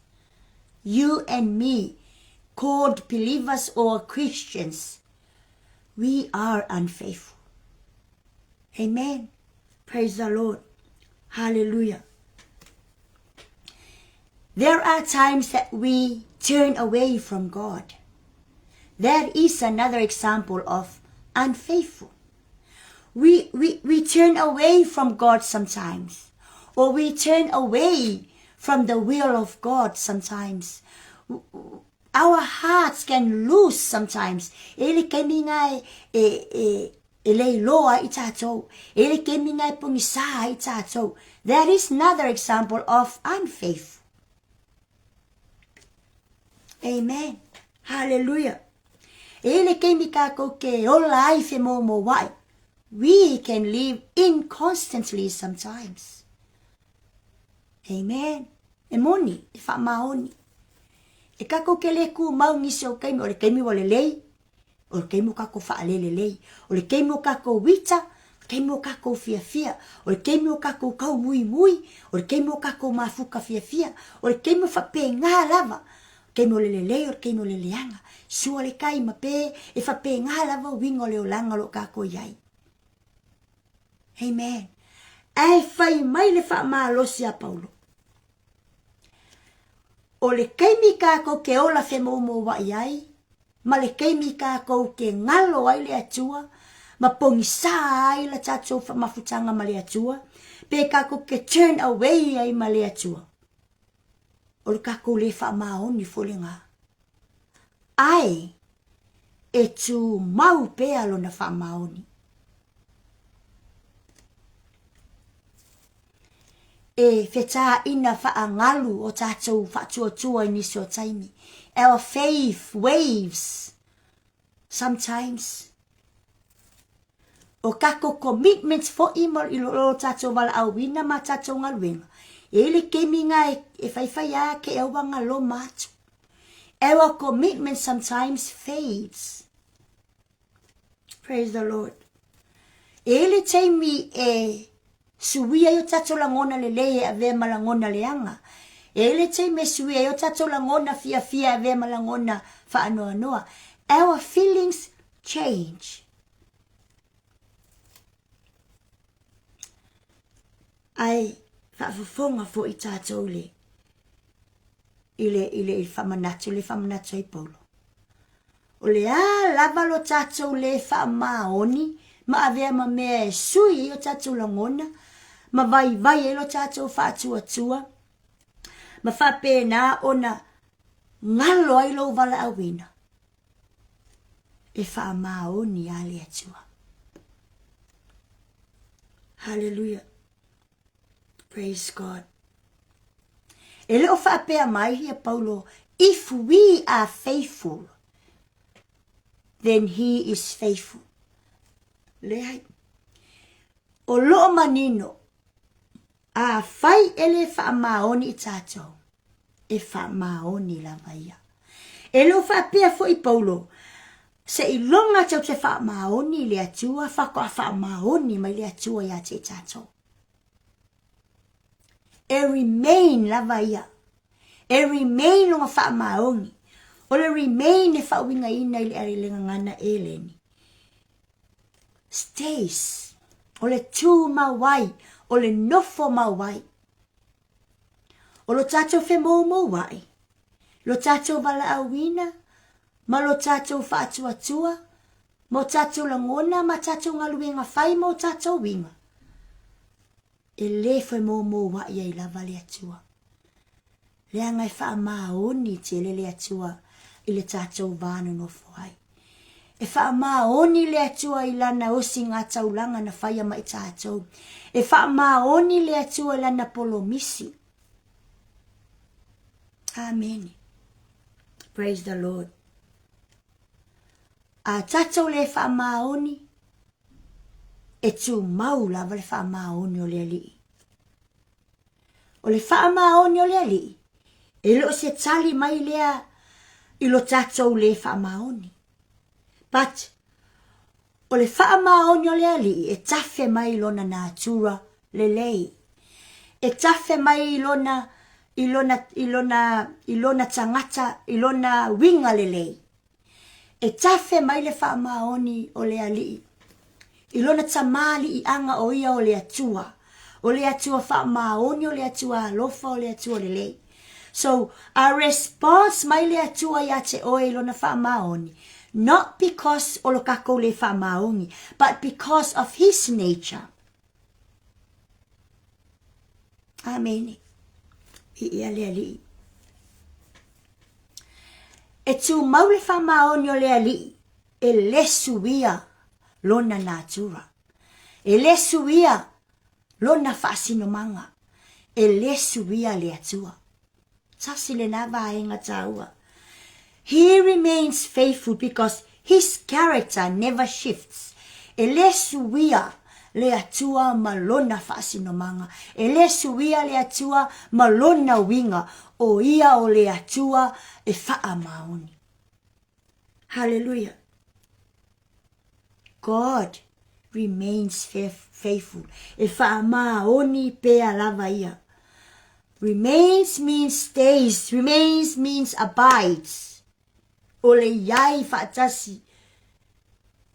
You and me, called believers or Christians, we are unfaithful. Amen. Praise the Lord. Hallelujah. There are times that we turn away from God. That is another example of unfaithful. We, we, we turn away from God sometimes, or we turn away from the will of God sometimes. Our hearts can lose sometimes. E le kaimi ngā e, e, e, e leiloa ai tātou. E le kaimi ngā e pongisā ai tātou. That is another example of unfaith. Amen. Hallelujah. E le keimi kākou ke ola ai fe mōmōa'i. We can live inconstantly sometimes. Amen. E moni, e whaamaoni. E kākou ke le kū mau nisi o kaimi, o le kaimi wa lelei, o le kaimi o kākou whaalelelei, o le kaimi o kākou wita, o le kaimi o kākou fiafia, o le kaimi o kākou kaumuimui, o le kaimi o kākou mafuka fiafia, o le kaimi o whapengā lava, Taimi o le lelei o le taimi o le leaga. Sua le kai ma pe e whapengā lava uiga o le olaga o lo o kākou i ai. Amen. Ae fai mai le whaamalosi a Paulo. O le kaimi kākou ke ola whemoumoua'i ai, ma le kaimi kākou ke ngalo ai le Atua, ma pongisā ai la tātou whamafutanga ma le Atua, pe kākou ke turn away ai ma le Atua. O le kākou lē faamaoni foi lena. Ae e tumau pea lona faamaoni. E fetāina faagalu o tātou faatuatua i nisi o taimi. Our faith waves sometimes. O kākou commitments foʻi ma i lo tātou valaauina ma tātou galuega, e i le keimi ngā e, e whaiwhai a ke au anga loma atu. Our commitment sometimes fades. Praise the Lord. E i le taimi e suia ai o tātou lagona lelei e avea ma lagona leaga. E i le taimi e suia ai o tātou lagona fiafia e avea ma lagona faanoanoa. Our feelings change. Ae faafofoga foi tātou le i le i le i faamanatu le faamanatu ai Paulo. O le a lava lo tātou le faamaoni ma avea ma mea e sui ai o tātou lagona ma vaivai ai lo tātou faatuatua ma faapena ona galo ai lou valaauina e faamaoni a le Atua. Hallelujah. Praise God. E le o faapea mai ia Paulo, if we are faithful, then he is faithful. Leai. O loo manino, a fai e le faamaoni i tātou, e faamaoni lava ia. E le o faapea foi Paulo, seiloga tatou te faamaoni i le Atua, faatoa faamaoni mai le Atua ia te i tatou. E remain lava ia. E remain lona faamaoni. O le remain e faauigaina i le, le gagana eleni. Stays. O le tumau ai, o le nofo mau ai. O lo tātou whemoumou ai. Lo tatou valaauina ma lo tatou faatuatua ma o tatou lagona ma tatou galuega fai ma o tatou uiga, e lē femoumouaʻi ai lava le Atua. Leaga e faamaoni tele le Atua i le tatou va nonofo ai. E faamaoni le Atua i Lana osigataulaga na faia ma i tatou. E faamaoni le Atua i Lana polomisi. Amene. Praise the Lord. A tatou le faamaoni, e tumau lava le faamaoni o le Alii. O le faamaoni o le Alii, e le o se tali mai lea i lo tatou le faamaoni. But, o le faamaoni o le Alii e tafe mai lona natura lelei. E tafe mai i lona, i lona, i lona, i lona tagata, i lona uiga lelei. E tafe mai le faamaoni o le Alii i lona tamaliiaga o ia o le Atua, o le Atua faamaoni, o le Atua alofa, o le Atua lelei. So, a response mai le Atua ia te oe i lona faamaoni, not because o lo kakou le faamaoni, but because of his nature. Amene. Viia le Alii. E tumau le faamaoni o le Alii e le suia lona natura. E le suia lona faasinomaga. E le suia le Atua. Tasi lena vaega taua. He remains faithful because his character never shifts. E le suia le Atua ma lona faasinomaga. E le suia le Atua ma lona uiga. O ia o le Atua e faamaoni. Hallelujah. God remains faithful. E faamaoni pea lava ia. Remains means stays, remains means abides. O le iai faatasi,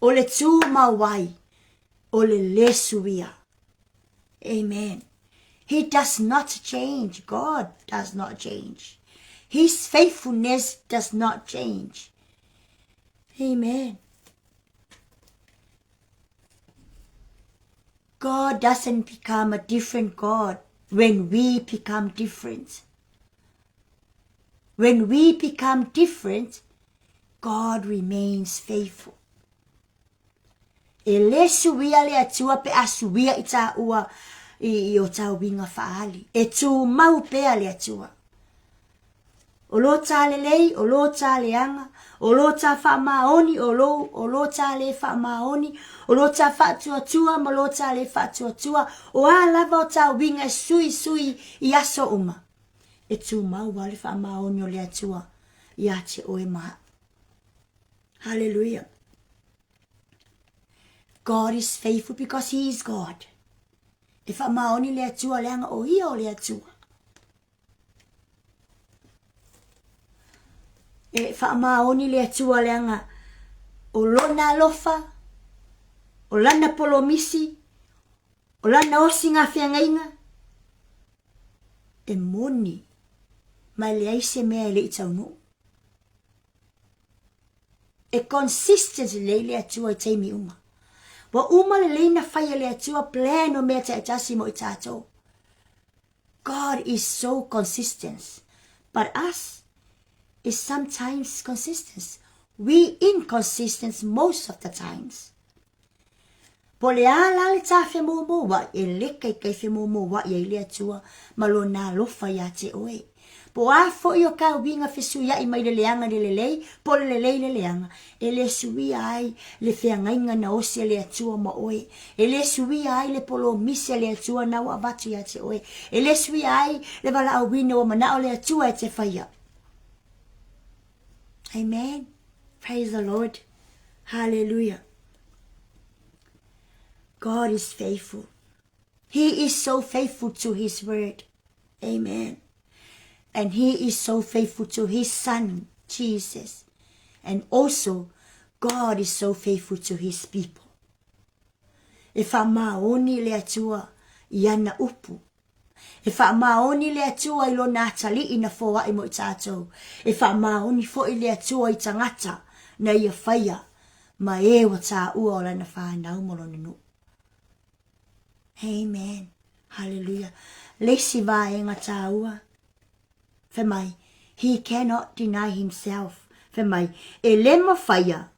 o le tumau ai, o le le suia. Amen. He does not change. God does not change. His faithfulness does not change. Amen. God doesn't become a different God when we become different. When we become different, God remains faithful. E le suia le Atua pe a suia i tāua i, i o tā uiga whaali. E tūmau pea le Atua. O lō tā lelei, o lō tā leaga, o lō tā faamaoni, o lō, o lō tā lē faamaoni, o lō tā faatuatua ma lō tā lē faatuatua, o a lava o tā uiga e suisui i aso uma. E tumau a le faamaoni o le Atua iā te oe ma a'u. Hallelujah. God is faithful because he is God. E faamaoni le Atua leaga o ia o le Atua. E faamaoni le Atua leaga o lona alofa, o lana polomisi, o lana osiga feagaiga, e moni ma e leai se mea e le i taunuu. E consistent lelei le Atua i taimi uma. Ua uma lelei na fai e le Atua plan o mea taitasi mo i tatou. God is so consistent but us is sometimes consistent. We inconsistent most of the times. Po le a la le tā femōmōaʻi, e leka i kai femōmōaʻi ai le Atua ma lona alofa iā te oe. Po a foʻi o ka uiga fesuiaʻi mai le leaga i le lelei, po le lelei i le leaga, e le suia ai le feagaiga na osi e le Atua ma oe, e le suia ai le polomisi a le Atua na ua avatu iā te oe, e le suia ai le valaauina ua manaʻo le Atua e te faia. Amen. Praise the Lord. Hallelujah. God is faithful. He is so faithful to his word. Amen. And he is so faithful to his son, Jesus. And also, God is so faithful to his people. E faamaoni le Atua i ana upu. E faamaoni le Atua i Lona atalii na foai mo i tatou. E faamaoni foi le Atua i tagata na Ia faia ma e ua taua o Lana fanau ma Lona nuu. Amen. Hallelujah. Le isi vaega taua, fai mai, He cannot deny himself. Fai mai, e le mafaia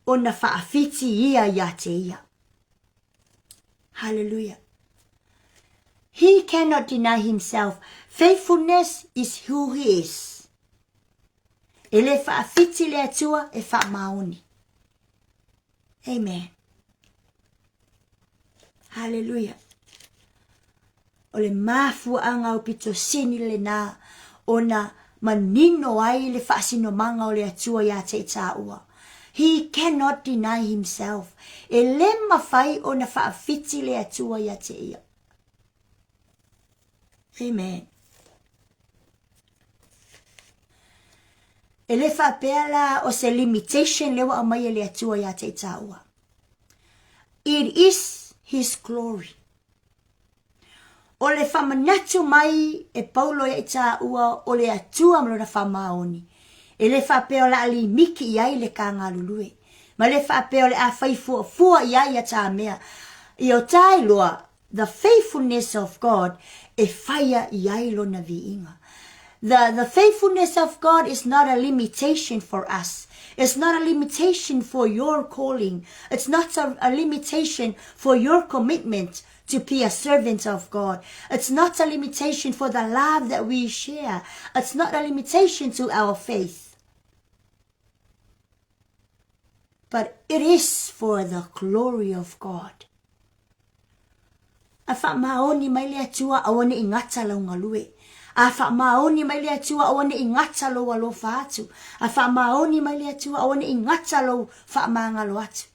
ona faawhiti ia ia te ia. Hallelujah. He cannot deny himself. Faithfulness is who he is. E le faawhiti le Atua e faamaoni. Amen. Hallelujah. O le mafuaaga aupito sini lenā ona manino ai le faasinomaga o le Atua iā te i tāua. He cannot deny himself. E le mafai ona faawhiti le Atua iā te ia. Amen. E le faapea la o se limitation lea ua aumai e le Atua iā te i tāua. It is his glory. O le faamanatu mai e Paulo ia i tāua o le Atua ma lona faamaoni, e le faapea o le a limiki i ai le ta galulue, ma le faapea o le a fai fuafua i ai ia tā mea. Ia o tā iloa, the faithfulness of God, e whaia i ai lona viiga. The, the faithfulness of God is not a limitation for us. It's not a limitation for your calling. It's not a, a limitation for your commitment to be a servant of God. It's not a limitation for the love that we share. It's not a limitation to our faith. But it is for the glory of God. A faamaoni mai le Atua aua ne i gata lau galue. A faamaoni mai le Atua aua ne i gata lou alofa atu. A faamaoni mai le Atua aua ne i gata lou faamagalo atu.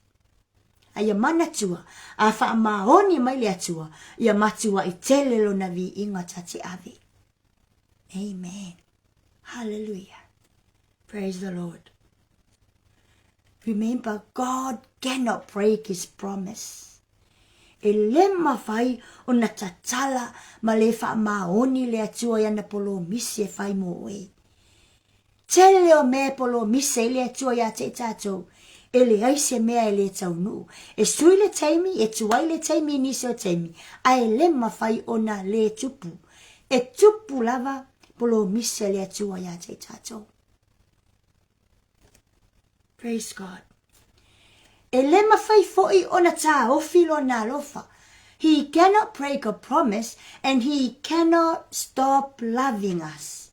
A ia manatua, a faamaoni mai le Atua, ia matuai tele lona viiga ta te ave. Amen. Hallelujah. Praise the Lord. Remember, God cannot break his promise. E le mafai ona tatala ma le faamaoni le Atua i ana polomisi e fai mo oe. Tele o mea e polomise ai le Atua iā te i tātou, e leai se mea e le taunuu. E sui le taimi, e tuai le taimi i nisi o taimi, a e le mafai ona le tupu. E tupu lava polomise a le Atua iā te i tātou. Praise God. E le mafai foi ona tāofi lona alofa. He cannot break a promise and he cannot stop loving us.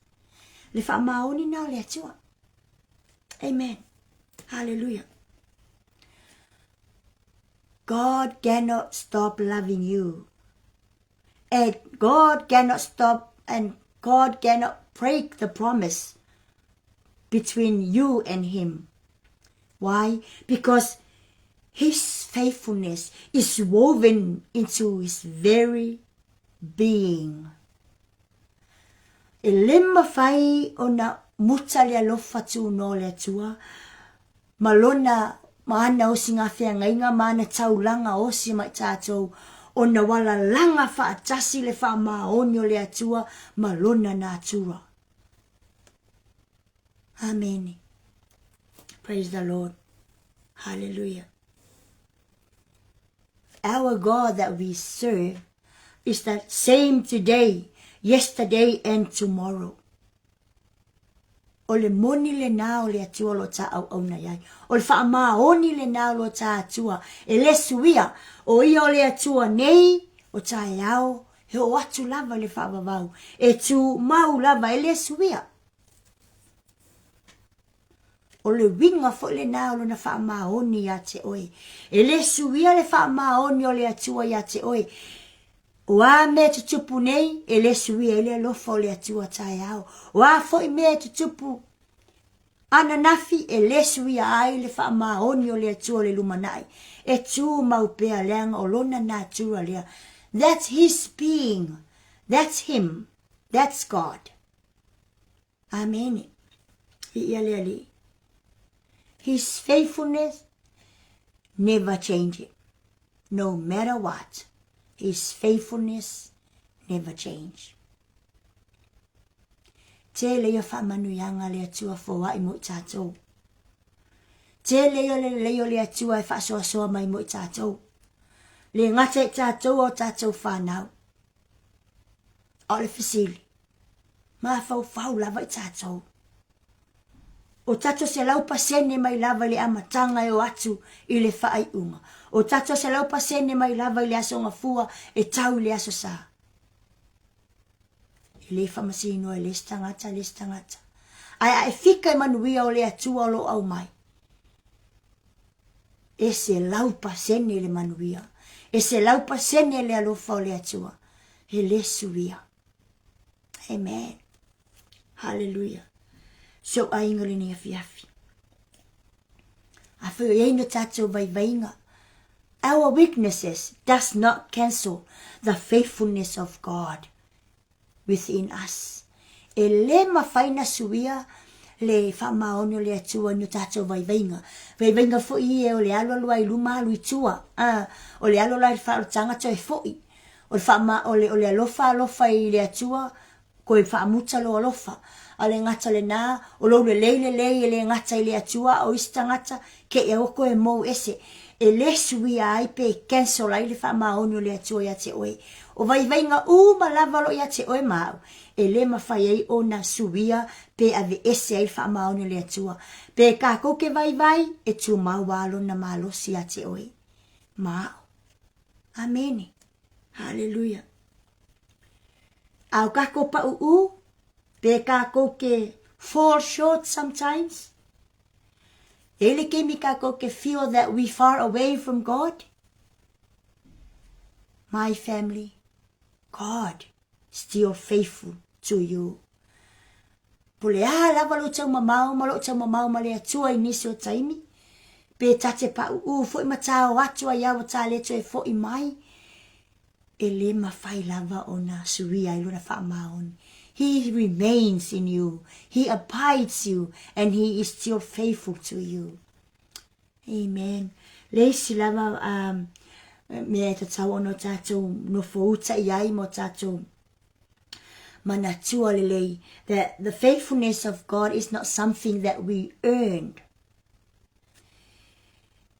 Le faamaoni na o le Atua. Amen. Hallelujah. God cannot stop loving you. And God cannot stop and God cannot break the promise between you and him. Why? Because his faithfulness is woven into his very being. E le mafai ona muta le alofa tunoa o le Atua ma lona ma ana osi ngā feagaiga ma ana taulaga osi ma i tātou ona ua lalaga faatasi le faamaoni o le Atua ma lona natura. Amene. Praise the Lord. Hallelujah. Our God that we serve is the same today, yesterday and tomorrow. O le moni lenā o le Atua o lo tā auauna i ai. O le faamaoni lenā o lo tā Atua. E le suia, o ia o le Atua nei, o taeao, he oo atu lava i le faavavau. E tumau lava, e le suia. O le uiga foi lenā o lona faamaoni iā te oe. E le suia le faamaoni o le Atua iā te oe. O a mea e tutupu nei, e le suia ai le alofa o le Atua taeao. O a foi mea e tutupu ananafi, e le suia ai le faamaoni o le Atua o le lumanai. E tumau pea leaga o lona natura lea. That's his being. That's him. That's God. Amene. Viia le Alii. His faithfulness never changes. No matter what. His faithfulness Never change. Tele ia faamanuiaga a le Atua foai mo i tatou. Tele ia o le lelei o le Atua e faasoasoa mai mo i tatou. Le gata i tatou a o tatou whanau. A o le fesili, mafaufau lava i tatou. O tatou 100% mai lava i le amataga e o atu i le faaiuga. O tatou 100% mai lava i le Aso Gafua e tau i le Aso Sa. E le faamasinoa e le isi tagata le isi tagata. Ae a e fika i manuia o le Atua o lo o aumai, e 100% le manuia, e 100% le alofa o le Atua, e le suia. Amen. Hallelujah. Si ou aiga lenei afiafi. Afai o i ai no tatou vaivaiga, our weaknesses does not cancel the faithfulness of God within us. E le mafai na suia le faamaoni o le Atua i no tatou vaivaiga. Vaivaiga foi ia o le alu alu ai i luma alu i tua. O le alu alu ai i le faaolataga toe foi. O le faama, o le, o le alofa alofa i le Atua, koe faamuta lou alofa. A o le gata lena, o lou lelei lelei e le gata i le Atua a o isi tagata, ke i aua koe mou ese. E le suia ai pe cancel ai le faamaoni o le Atua ia te oe. O vaivaiga uma lava o lo o ia te oe ma au, e le mafai ai ona suia pe aveese ai le faamaoni o le Atua. Pe kākou ke vaivai, e tumau lava lona malosi ia te oe ma au. Amene. Haleluia. A o kākou paʻuʻū, pe kākou ke fall short sometimes, e le keimi kākou ke feel that we far away from God. My family, God still faithful to you. Po le a lava lou taumamao ma lou taumamao ma le Atua i nisi o taimi, pe ta te paʻuʻū foi ma ta o atu ai a ua ta le toe foʻi mai, e le mafai lava ona suia ai lona faamaoni. He remains in you, He abides you, and He is still faithful to you. Amen. Le isi lava um, mea e tatau ona o tatou nofo uta i ai ma o tatou manatua lelei that the faithfulness of God is not something that we earned.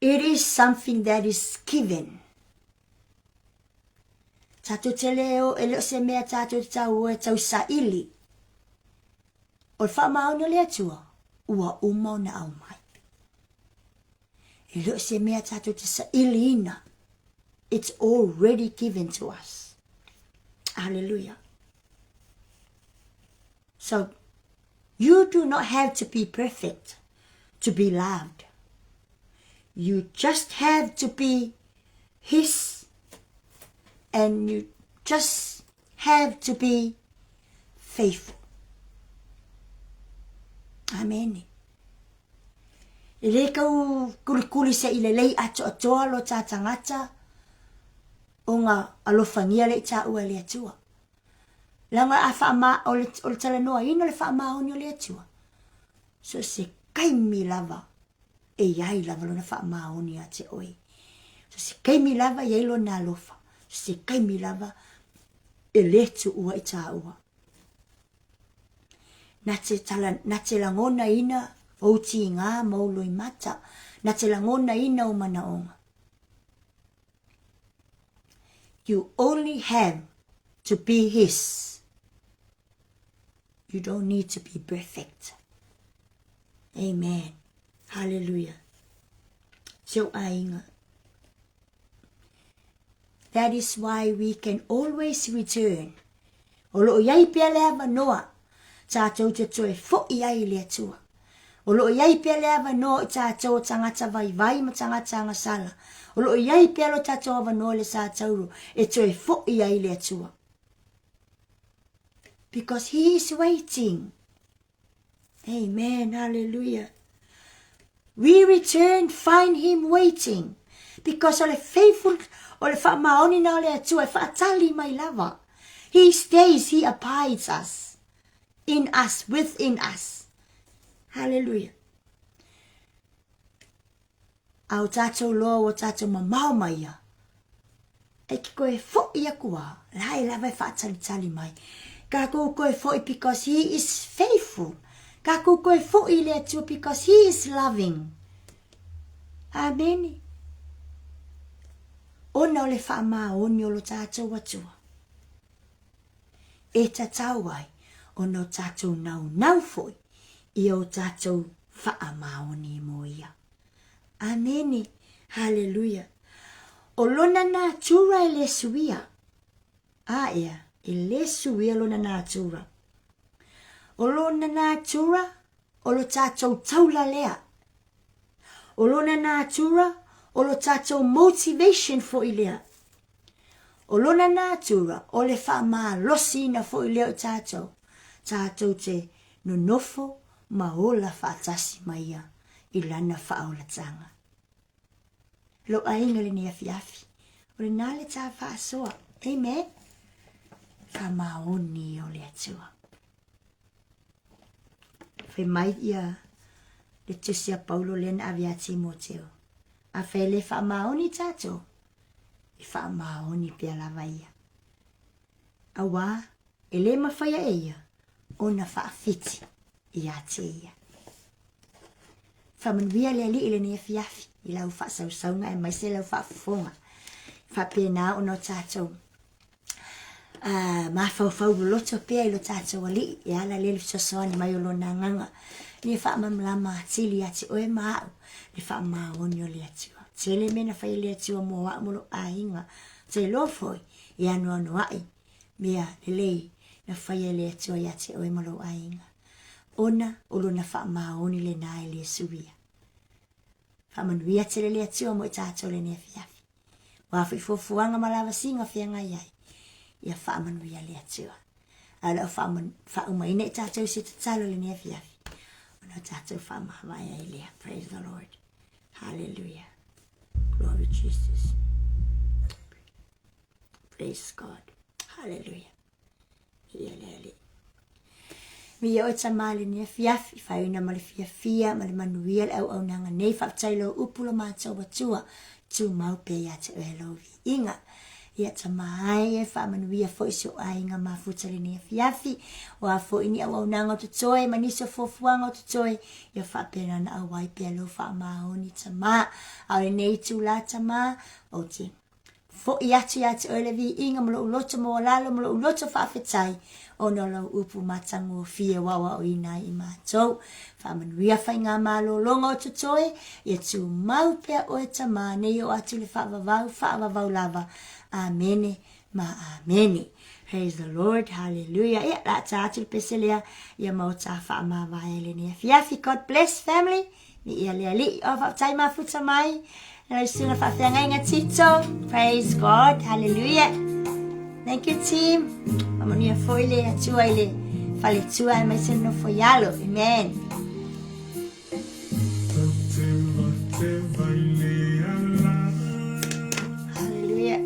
It is something that is given. Tātou te leo, e leo se mea tātou te tau e tau saili. O le faamaoni o le Atua, ua uma ona aumai. E le o se mea tātou te sailiina. It's already given to us. Hallelujah. So, you do not have to be perfect to be loved. You just have to be His and you just have to be faithful. Amene. E le kau kulikuli se i lelei atoatoa lo tā tangata o ngā alofangia le i tā ua le Atua. Leaga a whaama, o le, o le talanoaina o le faamaoni o le Atua. So se kaimi lava e iai lava lona faamaoni ia te oe. So se kaimi lava e iai lona alofa. So se kaimi lava e le tuua i tāua. Na te, tala, na te lagonaina ou tīgā ma ou loimata, na te lagonaina ou manaoga. You only have to be his. You don't need to be perfect. Amen. Hallelujah. Si ou aiga. That is why we can always return. O lo o i ai pea le avanoa tātou te toe foʻi ai i le Atua. O lo o i ai pea le avanoa i tātou o tagata vaivai ma tagata agasala. O lo o i ai pea lo tātou avanoa i le sātauro e toe foʻi ai i le Atua. Because he is waiting. Amen. Hallelujah. We return, find him waiting. Because o le faithful, o le faamaoni na o le Atua e faatali mai lava. He stays, he abides us. In us, within us. Hallelujah. A o tātou loa o tātou mamao mai ia. E te toe foʻi aku a, la e lava e faatalitali mai. Tatou toe foʻi because He is faithful. Tatou toe foʻi i le Atua because He is loving. Amene. Ona o le faamaoni o lo tatou Atua. E tatau ai ona o tatou naunau foi ia o tatou faamaoni mo Ia. Amene. Haleluia. O lona natura e le suia. A ea, e le suia lona natura. O lona natura, o lo tatou taula lea. O lona natura, o lo tatou motivation foi lea. O lona natura, o le faamalosiina foi lea o i tatou, tatou te nonofo ma ola faatasi ma ia i lana faaolataga. Lou aiga i lenei afiafi, o lena le tā faasoa. Amen. Faamaoni o le Atua. Fai mai ia le tusi a Paulo lea na ave ia Timoteo. Afai e le faamaoni tatou, e faamaoni pea lava ia. Auā, e le mafaia e ia ona faafiti ia te ia. Faamanuia le Alii i lenei afiafi i lau faasausauga aemaise lau faafofoga. Faapena ona o tatou mafaufau loloto pea i lo tatou Alii e ala lea i le fesoasoani mai o Lona Agaga ina ia faamalamalama atili ia te oe ma au le faamaoni o le Atua. Tele mea na fai e le Atua mo au ma lou aiga. Ou te iloa foi e anoanoai mea lelei na faia e le Atua ia te oe ma lou aiga, ona o Lona faamaoni lena e le suia. Faamanuia tele le Atua mo i tatou lenei afiafi. Ua foi fuafuaga ma lavasiga feagai ai, ia faamanuia le Atua. Ae o lau faaumaina i tatou i se tatalo lenei afiafi, ona o tatou faamavae ai lea. Praise the Lord. Hallelujah. Glory Jesus. Praise God. Hallelujah. Ia le Alii. Viia oe Tama i lenei afiafi, faaiuina ma le fiafia ma le manuia le auaunaga nei, faafetai i lou upu lo matou Atua, tumau pea ia te oe lou viiga. Ia Tama ai, e faamanuia foi si ou aiga mafuta i lenei afiafi, o a foi ni auaunaga o totoe ma nisi o fuafuaga o totoe, ia faapena ona auai pea lou faamaoni Tama. A o lenei itula Tama, ou te Foi atu ia te oe le viiga ma lou loto maualalo ma lou loto faafetai ona o lau upu matagofie ua aoaoina ai i matou. Faamanuia faigamalologa o totoe, ia tumau pea oe Tama nei oo atu i le faavavau, faavavau lava. Amene ma amene. Praise the Lord, hallelujah. Ia, la ta atu le pese lea, ia mau ta faamavae i lenei afiafi. God bless family. Viia le Alii. Oh, faafetai mafuta mai. Lau susuga faafeagaiga Tito. Praise God. Hallelujah. Thank you team. Faamanuia foi le Atua i le faletua aemaise le nofo i alo. Amen. Hallelujah.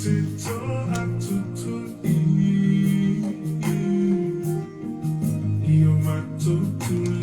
Te toʻatutuli i o matou tulaga.